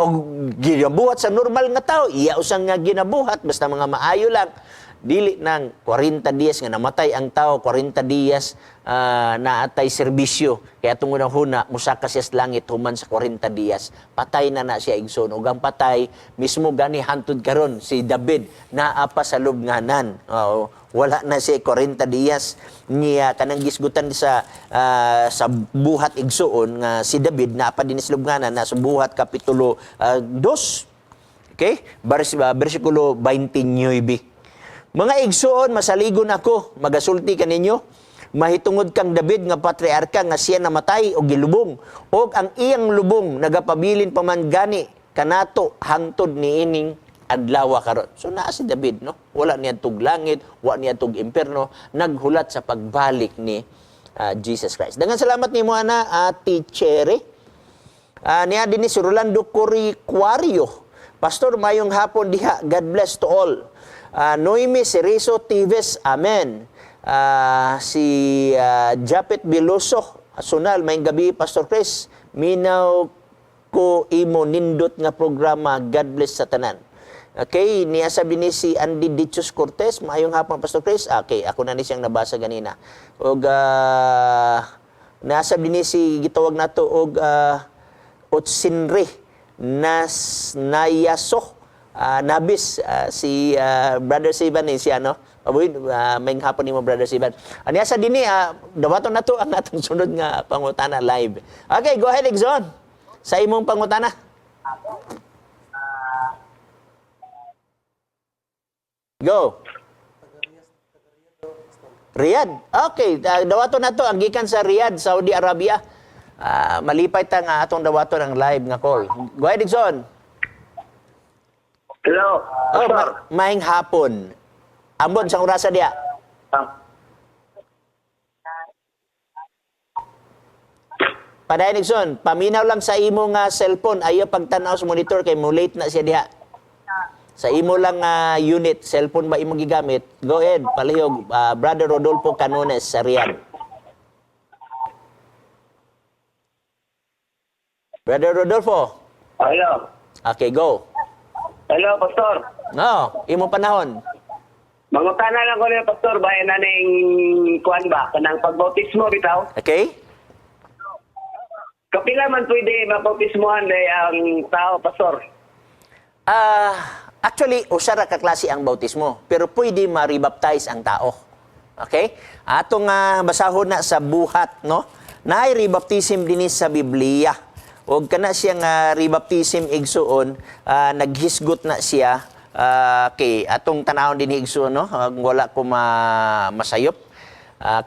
Speaker 1: og ginabuhat sa normal nga tao, iya usang nga ginabuhat basta mga maayo lang. Dili nang 40 dias nga namatay ang tao, 40 dias naatay serbisyo. Kaya tungod ang huna, musaka siya sa langit human sa 40 dias. Patay na na siya, igsoon. Ug ang patay, mismo gani hantod karon si David, naa pa sa lubnganan. Oo, wala na siya 40 dias niya kanang gisgutan sa Buhat, igsuon, nga si David naa pa din sa lubnganan na sa Buhat Kapitulo 2. Okay? Versikulo 29. Mga igsuon, masaligon ako, magasulti kaninyo, mahitungod kang David nga patriarka nga siya namatay og gilubong, og ang iyang lubong nagapabilin pa man gani kanato hangtod niining adlaw karon. So naa si David, no? Wala niya tug langit, wa niya tug impierno, naghulat sa pagbalik ni Jesus Christ. Daghang salamat nimo ana, Ate Cherry. Niya din ni si Rolando Coricuario. Pastor, mayong hapon diha. God bless to all. Noemi Cerezo Tives, amen. Si Japet Biloso, Sunal, mayong gabi, Pastor Chris. Minaw ko imo nindot nga programa. God bless sa tanan. Okay, niya sabi ni si Andy Dichos Cortez, maayong hapon, Pastor Chris. Okay, ako na ni siyang nabasa ganina. Og nasa din ni si gitawag nato og Otsinre Nas Nayaso Nabis, si Brother Siban ni siya, no? Aboy, may hapon nimo, Brother Siban. Aniya sa dinhi, dawaton nato ang atong sunod nga pangutana live. Okay, go ahead, Exxon. Sa imong pangutana. Go. Riyadh. Okay, dawaton nato ang gikan sa Riyadh, Saudi Arabia. Malipay ta nga atong dawaton ang live nga call. Go ahead, Exxon.
Speaker 5: Hello.
Speaker 1: Oh, maayong hapon. Ambot sa orasa diya. Padayon, Nixon, paminaw lang sa imo nga cellphone, ayaw pagtanaw sa monitor kay mo late na siya diha. Sa imo lang nga unit, cellphone ba imong gigamit? Go ahead, palihog, Brother Rodolfo Canones sa Riyadh. Brother Rodolfo.
Speaker 5: Hello.
Speaker 1: Okay, go.
Speaker 5: Hello, Pastor.
Speaker 1: No, imo panahon.
Speaker 5: Mangutana lang ko niyo, Pastor, bayan na ning kuan ba? Kanang pagbautismo bitaw.
Speaker 1: Okay?
Speaker 5: Kapila man pwede mabautismohan day ang tao, Pastor?
Speaker 1: Actually, usa ra ka klase ang bautismo, pero pwede ma-rebaptize ang tao. Okay? Ato nga basahon na sa Buhat, no? Naay rebaptism dinhi sa Biblia. Og kana siya nga rebaptism, igsuon, naghisgot na siya. Okay, atong tanawon dinhi, igsuon, no? Wala ko masayop.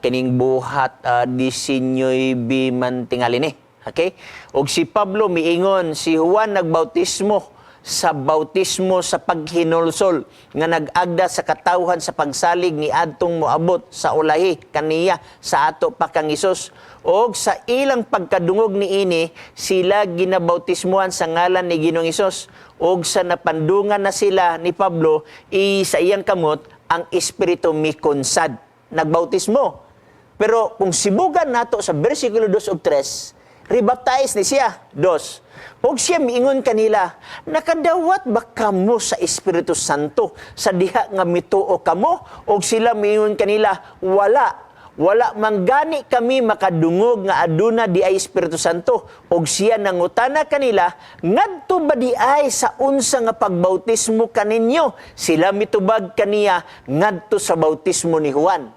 Speaker 1: Kining Buhat 19 man tingali ni. Okay? Og si Pablo miingon, si Juan nagbautismo Sa bautismo sa paghinulsol nga nag-agda sa katawhan sa pagsalig ni adtong moabot sa ulahi kaniya sa ato pa kang Hesus. Og sa ilang pagkadungog niini, sila ginabautismuhan sa ngalan ni Ginoong Hesus. Og sa napandungan na sila ni Pablo i sa iyang kamot, ang Espiritu mikonsad. Nagbautismo. Pero kung sibugan nato sa versikulo 2 ug 3, rebaptize ni siya. Dos. Og siya miingon kanila, "Nakadawat ba kamo sa Espiritu Santo sa diha nga mituo kamo?" Og sila miingon kanila, "Wala. Wala manggani kami makadungog nga aduna di ay Espiritu Santo." Og siya nangutana kanila, "Ngadto ba di ay sa unsa nga pagbautismo kaninyo?" Sila mitubag kaniya, "Ngadto sa bautismo ni Juan."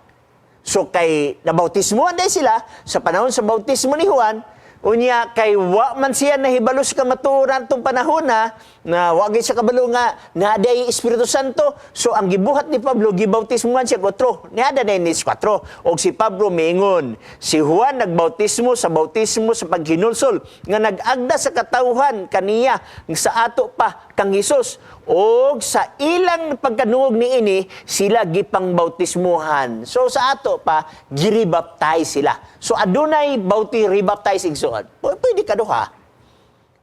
Speaker 1: So kay nabautismoan dahil sila sa panahon sa bautismo ni Juan, unya kay wa man siya nahibalo sa kamatuoran tong panahon na na wa gyud siya kabalo nga naa diay Espiritu Santo. So ang gibuhat ni Pablo, gibautismoan siya kotro. Niada na ni kwatro. Og si Pablo miingon, si Juan nagbautismo sa bautismo sa paghinulsol nga nag-agda sa katawhan kaniya sa ato pa kang Hesus. Og sa ilang pagkanuog niini, sila gipangbautismuhan. So sa ato pa, girebaptize sila. So adunay bauti rebaptize, igsoon. Pwede kaduha.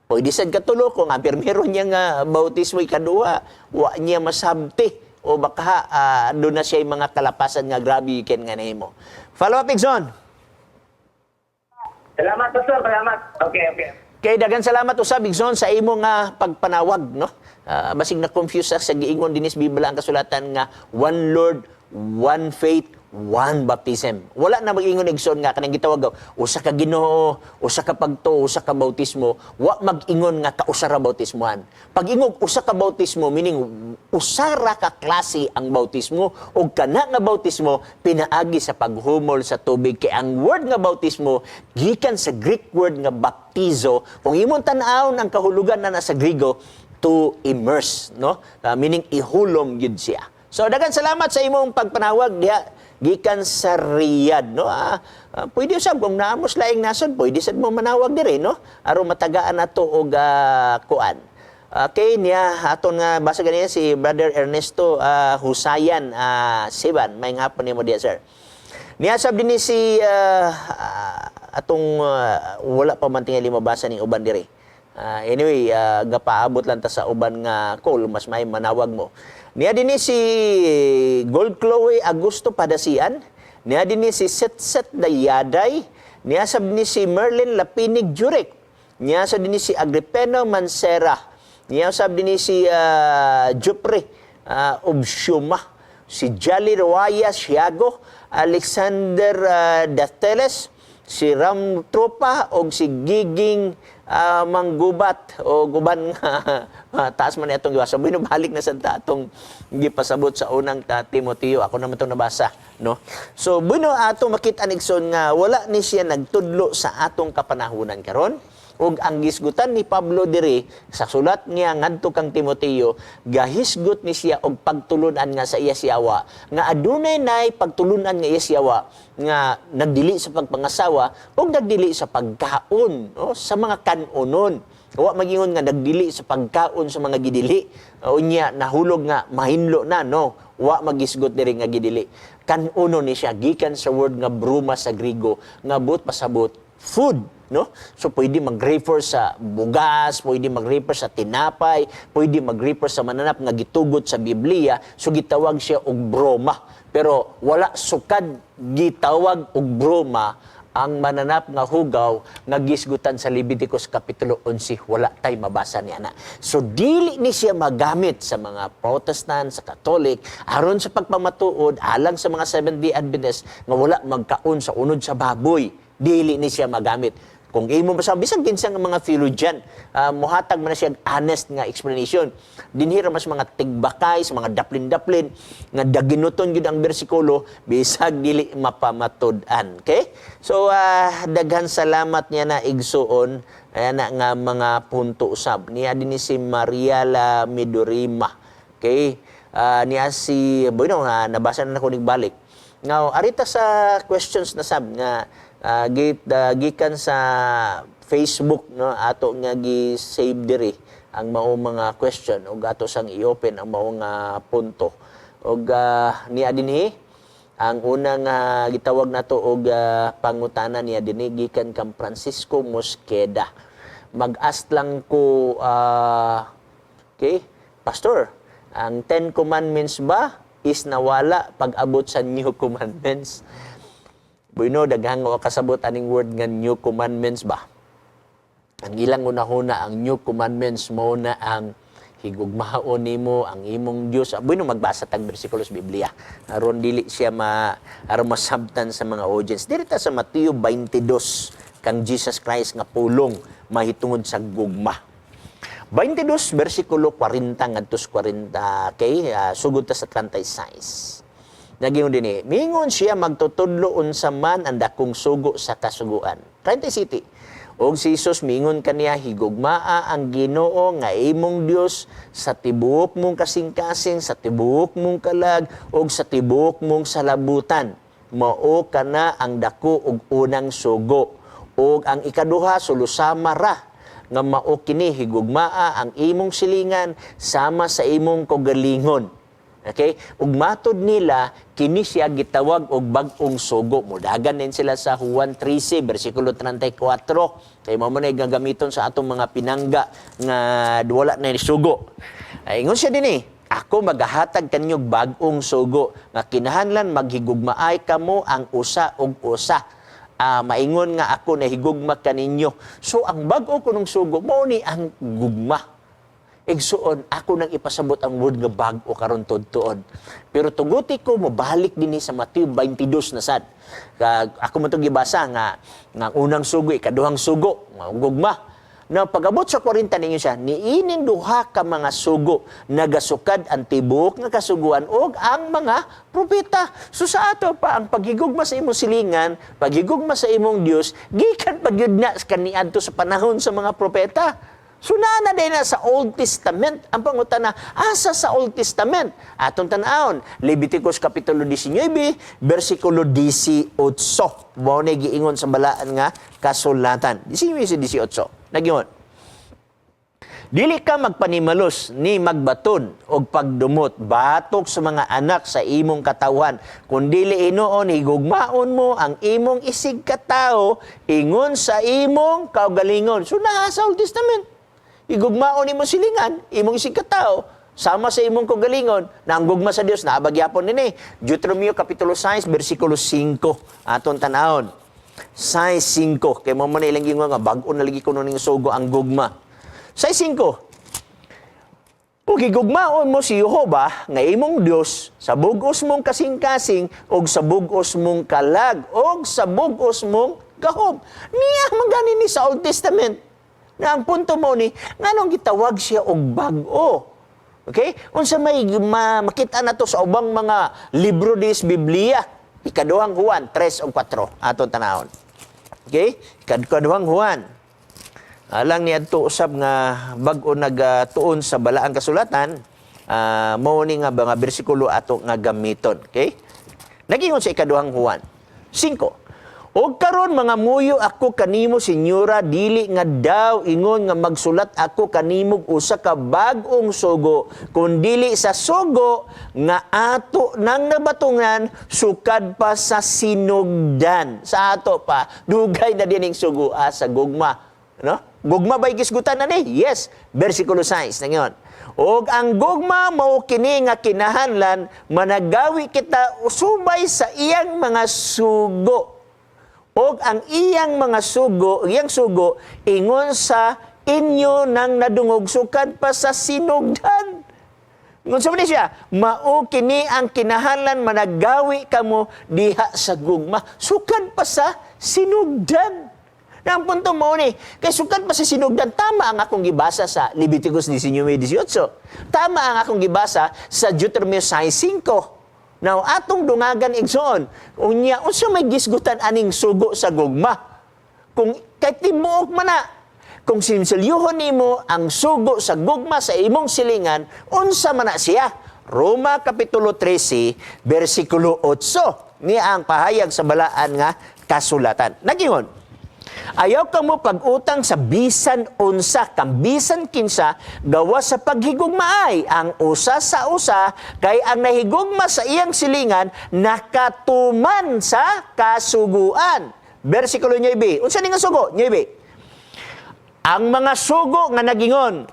Speaker 1: Pwede sad katulo kung ang pirmero niya nga bautismo ikaduha, wa niya masabti o baka doon na siya yung mga kalapasan nga grabe ken nga nahimo. Follow up, igsoon.
Speaker 5: Salamat, Pastor. Salamat. Okay.
Speaker 1: Kay daghan salamat usab, igsoon, sa imo nga pagpanawag, no. Basig na confuse sa giingon dinis Biblia ang kasulatan nga one Lord, one faith, one baptism. Wala na mag-ingon, igsoon, nga kanang gitawag usa ka Ginoo, usa ka pagtuo, usa ka bautismo, wa mag-ingon nga kausa ra bautismohan. Pag ingog usa ka bautismo, meaning usa ra ka klase ang bautismo ug kana nga bautismo pinaagi sa paghumol sa tubig, kay ang word nga bautismo gikan sa Greek word nga baptizo. Kung imong tan-awon ang kahulugan na nasa Griego, to immerse, no? Meaning ihulom gyud siya. So daghan salamat sa imong pagpanawag diha gikan sa Riyadh, no. Pwede usab kung naamos laing nasod, pwede sad mo manawag diri, no, aron matagaan nato og kuan. Okay, niya aton nga basa ganina si Brother Ernesto Husayan Siban. May hapon nimo diya, sir. Niya sab dinhi si atong wala pa man tingali mabasa ning uban diri. Anyway, gapaabot lang ta sa uban nga call, mas may manawag mo. Niya dinhi si Gold Chloe Augusto Padasian, niya dinhi si Setset Dayaday, niya sab ni si Merlin Lapinig Jurek, niya sab dinhi si Agripeno Mansera, niya sab dinhi si Jupre Obsiuma, si Jolly Roaya Siago, Alexander Dateles, si Ram Tropa og si Giging Manggubat o guban nga taas man itong gibasa. Binubalik na sa atong gipasabot sa unang ta Timoteo. Ako naman itong nabasa, no? So, bueno, ato makita, igsoon, nga wala ni siya nagtudlo sa atong kapanahunan karon. Ug ang gisgutan ni Pablo diri sa sulat niya ngadto kang Timoteo, gahisgot ni siya og pagtulunan nga sa iya siyawa, nga adunay nay pagtulunan nga iya siyawa nga nagdili sa pagpangasawa ug nagdili sa pagkaon, no, sa mga kanonon. Wa magingon nga nagdili sa pagkaon sa mga gidili. Unya nahulog nga mahinlo na, no. Wa magisgot diri nga gidili. Kanuno ni siya gikan sa word nga bruma sa Grigo nga but pasabot food, no? So pwede mag-refer sa bugas, pwede mag-refer sa tinapay, pwede mag-refer sa mananap nga gitugot sa Biblia, so gitawag siya og broma. Pero wala sukad gitawag og broma ang mananap nga hugaw nga gisgutan sa Leviticus Kapitulo 11, wala tay mabasa niya na. So dili ni siya magamit sa mga Protestant, sa Catholic, aron sa pagpamatuod alang sa mga Seventh-day Adventists nga wala magkaon sa unod sa baboy. Dili ni siya magamit. Kung imo basa bisan kinsa nga mga theologian, muhatag man na siya og honest nga explanation. Dinhi ra mas mga tigbakay sa mga daplin-daplin nga daginuton gyud ang bersikulo bisag dili mapamatud-an. Okay? So daghan salamat niya na, igsuon, ayan na nga mga punto usab. Niya dinhi si Mariala Midorima. Okay? Niya si bueno, nabasa na nako balik. Now, arita sa questions na sab nga gikan sa Facebook, no, ato nga gi-save diri. Ang mao mga question ug ato sang i-open ang mao nga punto. Ug niya dinhi ang unang gitawag nato og pangutana niya dinhi gikan kang Francisco Mosqueda. Mag-ask lang ko, okay, Pastor, ang Ten Commandments ba is nawala pag abot sa New Commandments? Bueno, daghang wa kasabot aning word nga New Commandments ba. Ang ilang unahuna, ang New Commandments mo na ang higugmaon nimo ang imong Dios. Bueno, magbasa tag bersikulo sa Biblia aron dili siya ma aron masabtan sa mga audience. Diri ta sa Mateo 22 kang Jesus Christ nga pulong mahitungod sa gugma. 22 bersikulo 40 ngadto sa 40, okay, sugod ta sa 36. Nagingon dinhi, mingon siya, "Magtutudlo, unsa man ang dakong sugo sa kasuguan?" 37. Og si Jesus mingon kaniya, "Higugmaa ang Ginoo nga imong Dios sa tibuok mong kasing-kasing, sa tibuok mong kalag, ug sa tibuok mong salabutan. Mao kana ang dako ug unang sugo. Ug ang ikaduha sulusama ra nga mao kini: higugmaa ang imong silingan sama sa imong kaugalingon." Okay? Ug matod nila, kini siya gitawag og bag-ong sugo. Mudagan din sila sa Juan 13 bersikulo 34. Kay mao man ay gagamiton sa atong mga pinangga nga wala na sugo. Ay, ingon siya dinhi, "Ako magahatag kanyo bag-ong sugo nga kinahanglan maghigugmaay kamo ang usa og usa. Maingon nga ako nahigugma kaninyo." So ang bag-o kunong sugo mao ni ang gugma. Igsuon, ako nang ipasabot ang word nga bag-o karon tuod-tuod. Pero tuguti ko mobalik dinhi sa Mateo 22 na sad. Ako man itong gibasa nga unang sugo, ikaduhang sugo, nga gugma. Na pag-abot sa 40 ninyo siya, niining duha ka mga sugo, nagasukad ang tibuok nga kasuguan og ang mga propeta. So sa ato pa, ang paghigugma sa imong silingan, paghigugma sa imong Dios, gikan pa gyud na kaniadto sa panahon sa mga propeta. So naa na din na sa Old Testament. Ang pangutana, asa sa Old Testament? Atong tan-awon, Leviticus Kapitulo 19, versikulo 18. Mao na giingon sa balaan nga kasulatan. 19 18. Nagyon. "Dili ka magpanimalos ni magbaton og pagdumot batok sa mga anak sa imong katawhan. Kun dili hinuon higugmaon mo ang imong isig katao ingon sa imong kaugalingon." So naa sa Old Testament. Higugmaon nimo silingan, imong isig katao, sama sa imong kaugalingon, na ang gugma sa Dios naa ba gyapon dinhi. Deuteronomio Kapitulo 6 versikulo 5 aton tan-awon. 6:5 kay mao man ilang gingon nga bag-o na lagi kuno ning sugo ang gugma. 6:5. "Ug higugmaon mo si Jehova nga imong Dios sa bug-os mong kasing-kasing ug sa bug-os mong kalag ug sa bug-os mong gahom." Niya man gani ni sa Old Testament. Na ang punto mo ni nganong gitawag siya og bag-o? Okay? Unsa may makita na to sa ubang mga libro dis Biblia? Ikaduhang Juan 3 ug 4 aton tanawon. Okay? Ikaduhang Juan. Alang niadto usab nga bag-o nagatuon sa balaang kasulatan, mao ni nga mga bersikulo ato nga gamiton. Okay? Nagingon sa Ikaduhang Juan 5. "Og karon mga muyo ako kanimo, senyora, dili nga daw ingon nga magsulat ako kanimo usa ka bag-ong sugo, kundili sa sugo nga ato nang nabatungan sukad pa sa sinugdan." Sa ato pa, dugay na din ang sugo sa gugma. No? Gugma ba'y gisgutan na ni? Yes. Versikulo 6 na ngayon. "Og ang gugma mao kini nga kinahanglan managawi kita usubay sa iyang mga sugo. Og ang iyang mga sugo, iyang sugo ingon sa inyo nang nadungog sukad pa sa sinugdan." Ingon sa man siya, mao kini ang kinahanglan managawi kamo diha sa gugma sukad pa sa sinugdan. Na ang punto mo ni, kay sukad pa sa sinugdan, tama ang akong gibasa sa Leviticus 19:18. Tama ang akong gibasa sa Deuteronomio 6:5. Now, atong dungagan, igsoon, unya, unsa may gisgutan aning sugo sa gugma? Kung kay tibuok man na, kung sinsilyuhon nimo ang sugo sa gugma sa imong silingan, unsa man na siya? Roma Kapitulo 13, versikulo 8. Niya ang pahayag sa balaan nga kasulatan. Nagingon, Ayaw kamo pag-utang sa bisan unsa kang bisan kinsa gawas sa paghigugmaay ang usa sa usa, kay ang nahigugma sa iyang silingan nakatuman sa kasuguan. Versikulo 9. Unsa ni nga sugo? 9. Ang mga sugo nga nagingon,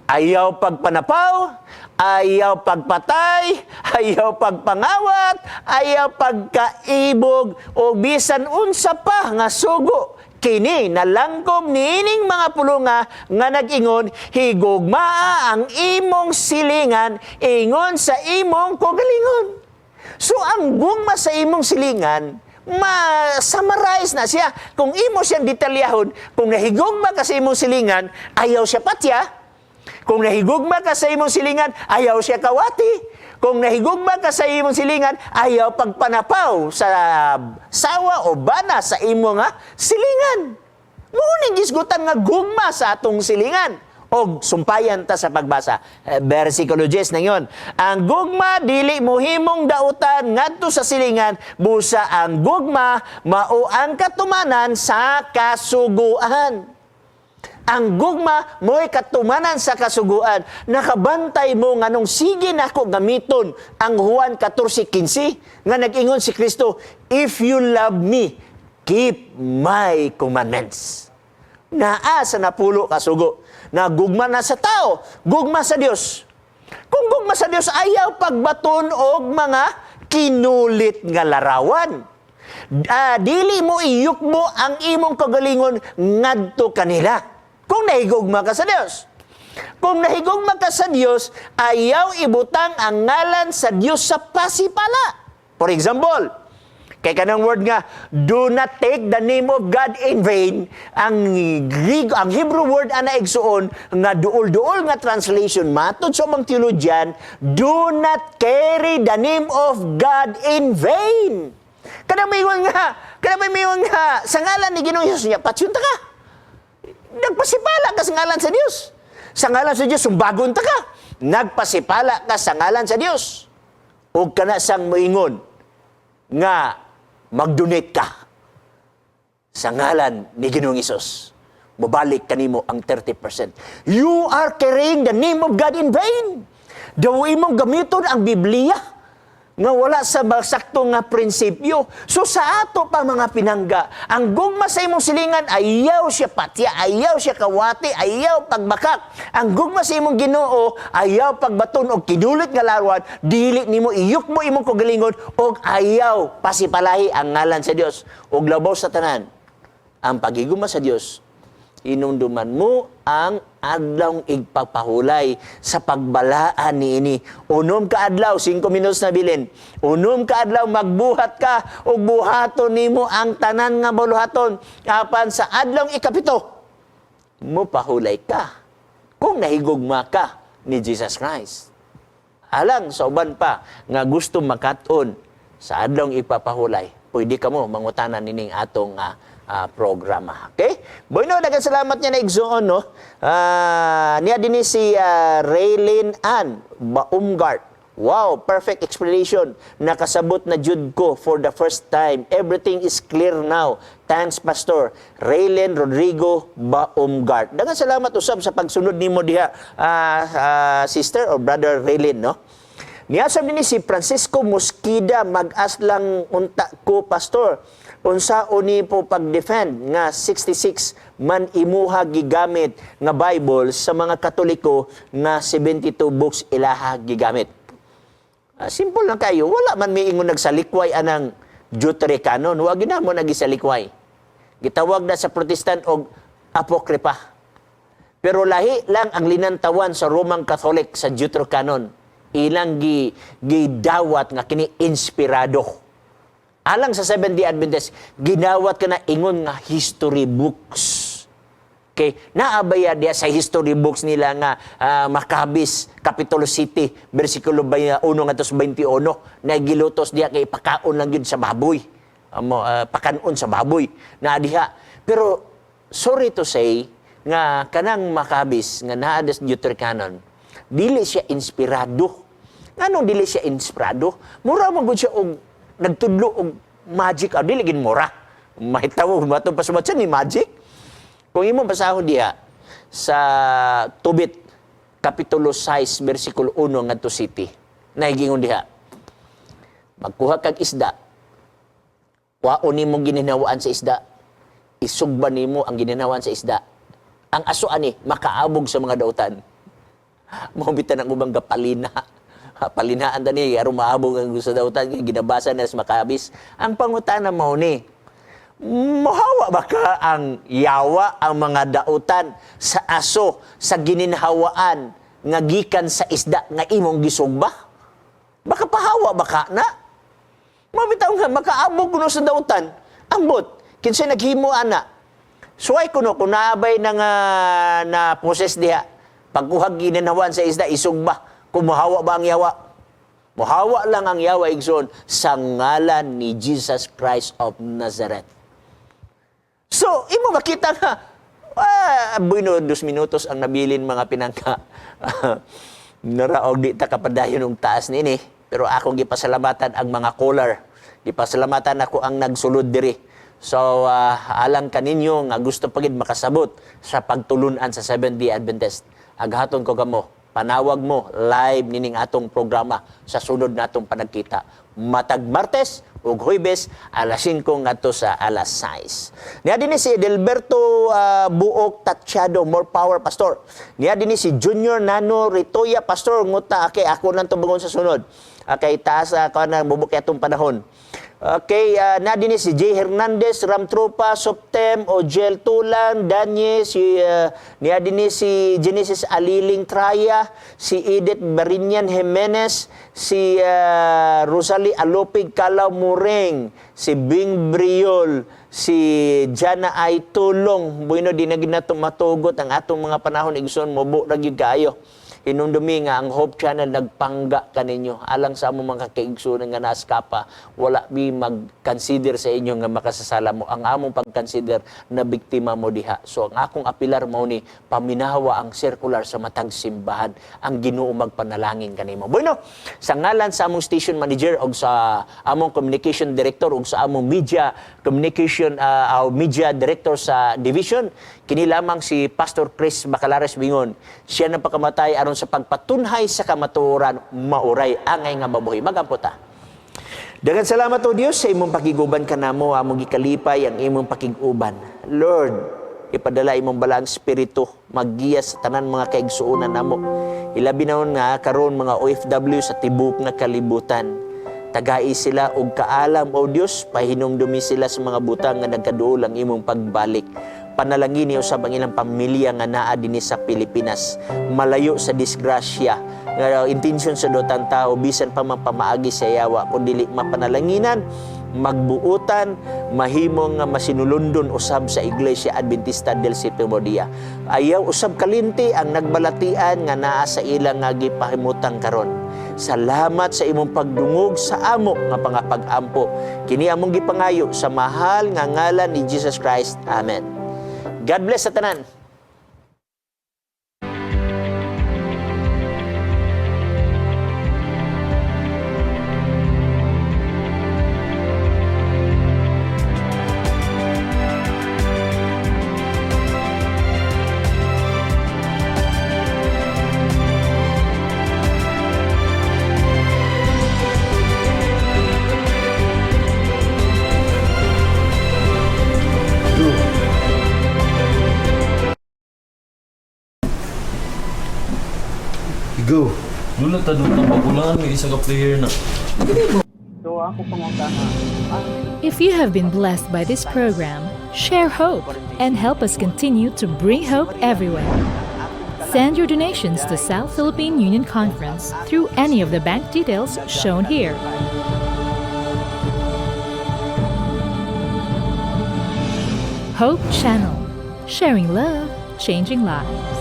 Speaker 1: ayaw pagpanapaw, ayaw pagpatay, ayaw pagpangawat, ayaw pagkaibog, o bisan unsa pa nga sugo. Kini nalangkob niining mga pulunga nga nag-ingon, higugmaa ang imong silingan, ingon sa imong kaugalingon. So ang gugma sa imong silingan, ma-summarize na siya. Kung imo siyang detalyahon, kung nahigugma ka sa imong silingan, ayaw siya patya. Kung nahigugma ka sa imong silingan, ayaw siya kawati. Kung nahigugma ka sa imong silingan, ayaw pagpanapaw sa sawa o bana sa imong silingan. Mao ning gisgutan nga gugma sa atong silingan. Og sumpayan ta sa pagbasa. Versikulo 10 na yun. Ang gugma dili mohimong dautan ngadto sa silingan, busa ang gugma mao ang katumanan sa kasuguan. Ang gugma mo'y katumanan sa kasuguan. Nakabantay mo nganong sige nako gamiton ang Juan 14:15 nga nag-ingon si Kristo, "If you love me, keep my commandments." Naa sa napulo kasugo na gugma na sa tao, gugma sa Dios. Kung gugma sa Dios, ayaw pagbaton og mga kinulit nga larawan. Dili mo iyukbo ang imong kagalingon ngadto kanila. Kung nahigugma ka sa Dios. Kung nahigugma ka sa Dios, ayaw ibutang ang ngalan sa Dios sa pasipala. For example, kay kanang word nga "Do not take the name of God in vain," ang Greek, ang Hebrew word ana, igsuon, nga duol-duol nga translation matod sa mga theologian, "Do not carry the name of God in vain." Kanang may nga sa ngalan ni Ginoong Hesus niya, patyon ta ka. Nagpasipala ka sa ngalan sa Dios. Sa ngalan sa Dios, sumbagon ta ka. Nagpasipala ka sa ngalan sa Dios. Ug kana sang moingon nga mag-donate ka sa ngalan ni Ginoong Hesus, mobalik kanimo ang 30%. You are carrying the name of God in vain. Daw imong gamiton ang Biblia nga wala sa sakto nga prinsipyo. So sa ato pa, mga pinangga, ang gugma sa imong silingan, ayaw siya patya, ayaw siya kawati, ayaw pagbakak. Ang gugma sa imong Ginoo, ayaw pagbaton og kinulit nga larawan, dili nimo iyukbo imong kaugalingon og ayaw pasipalahi ang ngalan sa Dios. Og labaw sa tanan, ang paghigugma sa Dios, inumduman mo ang adlawng igpapahulay sa pagbalaan niini. 6 ka adlaw, 5 minutos na bilin. 6 ka adlaw magbuhat ka ug buhaton nimo ang tanan nga buluhaton. Apan sa adlawng 7, mo pahulay ka kung nahigugma ka ni Jesus Christ. Alang sa uban pa nga gusto makat-on sa adlawng ipapahulay, pwede ka mo mangutana nining atong programa. Okay? Bueno, daghang salamat niya na igsuon, no? Niya din ni si Raylene Ann Baumgart. "Wow, perfect explanation. Nakasabot na jud ko for the first time. Everything is clear now. Thanks, Pastor." Raylene Rodrigo Baumgart. Daghang salamat usab sa pagsunod nimo diha, sister or brother Raylene, no? Niya sab dinhi si Francisco Mosquida, "Mag-ask lang unta ko, Pastor. Unsa uni po pag-defend nga 66 man imuha gigamit nga Bible sa mga Katoliko nga 72 books ilaha gigamit?" Simple lang kayo. Wala man may ingon nagsalikway anang Deuterocanon. Wa gyud mo nagisalikway. Gitawag na sa Protestant og Apocrypha. Pero lahi lang ang linantawan sa Roman Catholic sa Deuterocanon. Ilang gidawat nga kini inspirado. Alang sa Seventh-day Adventist, ginawat ka na ingon nga history books. Okay, naabaya diya sa history books nila nga Maccabees, Kapitulo City, versikulo 1 ngadto sa 21, na gilutos diya kay pakaon lang yun sa baboy. Amo pakanon sa baboy na diha. Pero sorry to say nga kanang Maccabees nga naa sa Deuterocanon, dili siya inspirado. Nganong dili siya inspirado? Mura man gud siya og nagtudlo og magic, dili gid mura. Mahitabo mato pa ni magic. Kung imo basahon diha sa Tobit kapitulo 6 bersikulo 1 ngadto city. Nahigingon diha. Magkuha kag isda. Waon nimo gininawaan sa isda. Isugba nimo ang gininawaan sa isda. Ang aso ani makaabog sa mga dautan. Mao bitan ang ubang gapalina. Palinaan tani aron maabog ang sa dautan ginabasa na sa makabis. Ang pangutana mao ni, mohawa ba ka ang yawa ang mga dautan sa aso sa gininhawaan nga gikan sa isda nga imong gisugba? Baka pahawa ba ka na? Mabitaw nga makaabog kuno sa dautan. Ambot, kinsa naghimo ana? Suway kuno kung naabay na nga na proses diha. Pagkuhag gininhawan sa isda isugba, kung mohawa ba ang yawa? Mohawa lang ang yawa igsoon sa ngalan ni Jesus Christ of Nazareth. So, imo makita nga, bueno, 2 minutos ang nabilin, mga pinangka. Naraog di ta kapadayon og taas nini. Pero akong gipasalamatan ang mga caller. Gipasalamatan ako ang nagsulod diri. So, alang kaninyo nga gusto pagid makasabot sa pagtulunan sa Seventh-day Adventist, aghaton ko kamo, panawag mo live nining atong programa sa sunod natong panagkita. Matag Martes ug Huwebes alas 5 ngadto sa alas 6. Niya dinhi si Delberto Buok Tatsyado, more power, pastor. Niya dinhi si Junior Nano Ritoya, pastor, nguta kay ako nang tubangon sa sunod. Okay, taas ako na bubuk atong panahon. Okay, na dinhi si Jay Hernandez, Ramtropa, Soptem, Ojel Tulan, Danye, si niya dinhi si Genesis Aliling Traya, si Edith Barinyan Jimenez, si Rosalie Alopig Calaw Mureng, si Bing Briol, si Jana Ay Tulong. Bueno, di na ginato matugot ang atong mga panahon, igsoon, mubo ra gyud kaayo. Hinumdumi nga ang Hope Channel nagpangga kaninyo alang sa among mga kaigsuonan nga naskapa. Wala mi mag-consider sa inyo nga makasasala mo. Ang among pag-consider na biktima mo diha. So ang akong apilar mao ni paminawa ang circular sa matag simbahan. Ang Ginoo magpanalangin kanimo. Bueno, sa ngalan sa among station manager og sa among communication director og sa among media communication media director sa division, kini lamang si Pastor Chris Bacalares Bingon. Siya nagpakamatay aron sa pagpatunhay sa kamatuoran, mauray angay nga mabuhi. Magampo ta. Daghang salamat, O Dios, sa imong pakiguban kanamo, among gikalipay ang imong pakiguban. Lord, ipadala imong balaang espiritu maggiya sa tanan mga kaigsuonan namo. Ilabi na nga karon mga OFW sa tibok nga kalibutan. Tagai sila og kaalam, O Dios, pahinumdumi sila sa mga butang nga nagkaduol ang imong pagbalik. Panalangini usab ang ilang pamilya nga naa dinhi sa Pilipinas, malayo sa disgrasya nga intensyon sa daotang tao bisan pa man pamaagi sa yawa. Kung dili mapanalanginan, magbuutan, mahimo nga masinulundon usab sa Iglesia Adventista del Séptimo Día. Ayaw usab kalinti ang nagbalatian nga naa sa ilang nga gipahimutang karon. Salamat sa imong pagdungog sa amo nga pangapag-ampo. Kini among gipangayo sa mahal nga ngalan ni Jesus Christ. Amen. God bless sa tanan.
Speaker 4: Go. Go.
Speaker 6: Dula ta dula magulangan may isa ka player na.
Speaker 5: So ako pangutana,
Speaker 7: If you have been blessed by this program, share hope and help us continue to bring hope everywhere. Send your donations to South Philippine Union Conference through any of the bank details shown here. Hope Channel, sharing love, changing lives.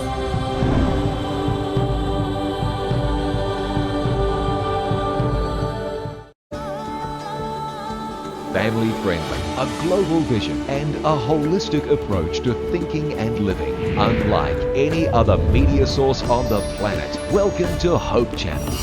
Speaker 8: Family friendly, a global vision, and a holistic approach to thinking and living. Unlike any other media source on the planet. Welcome to Hope Channel.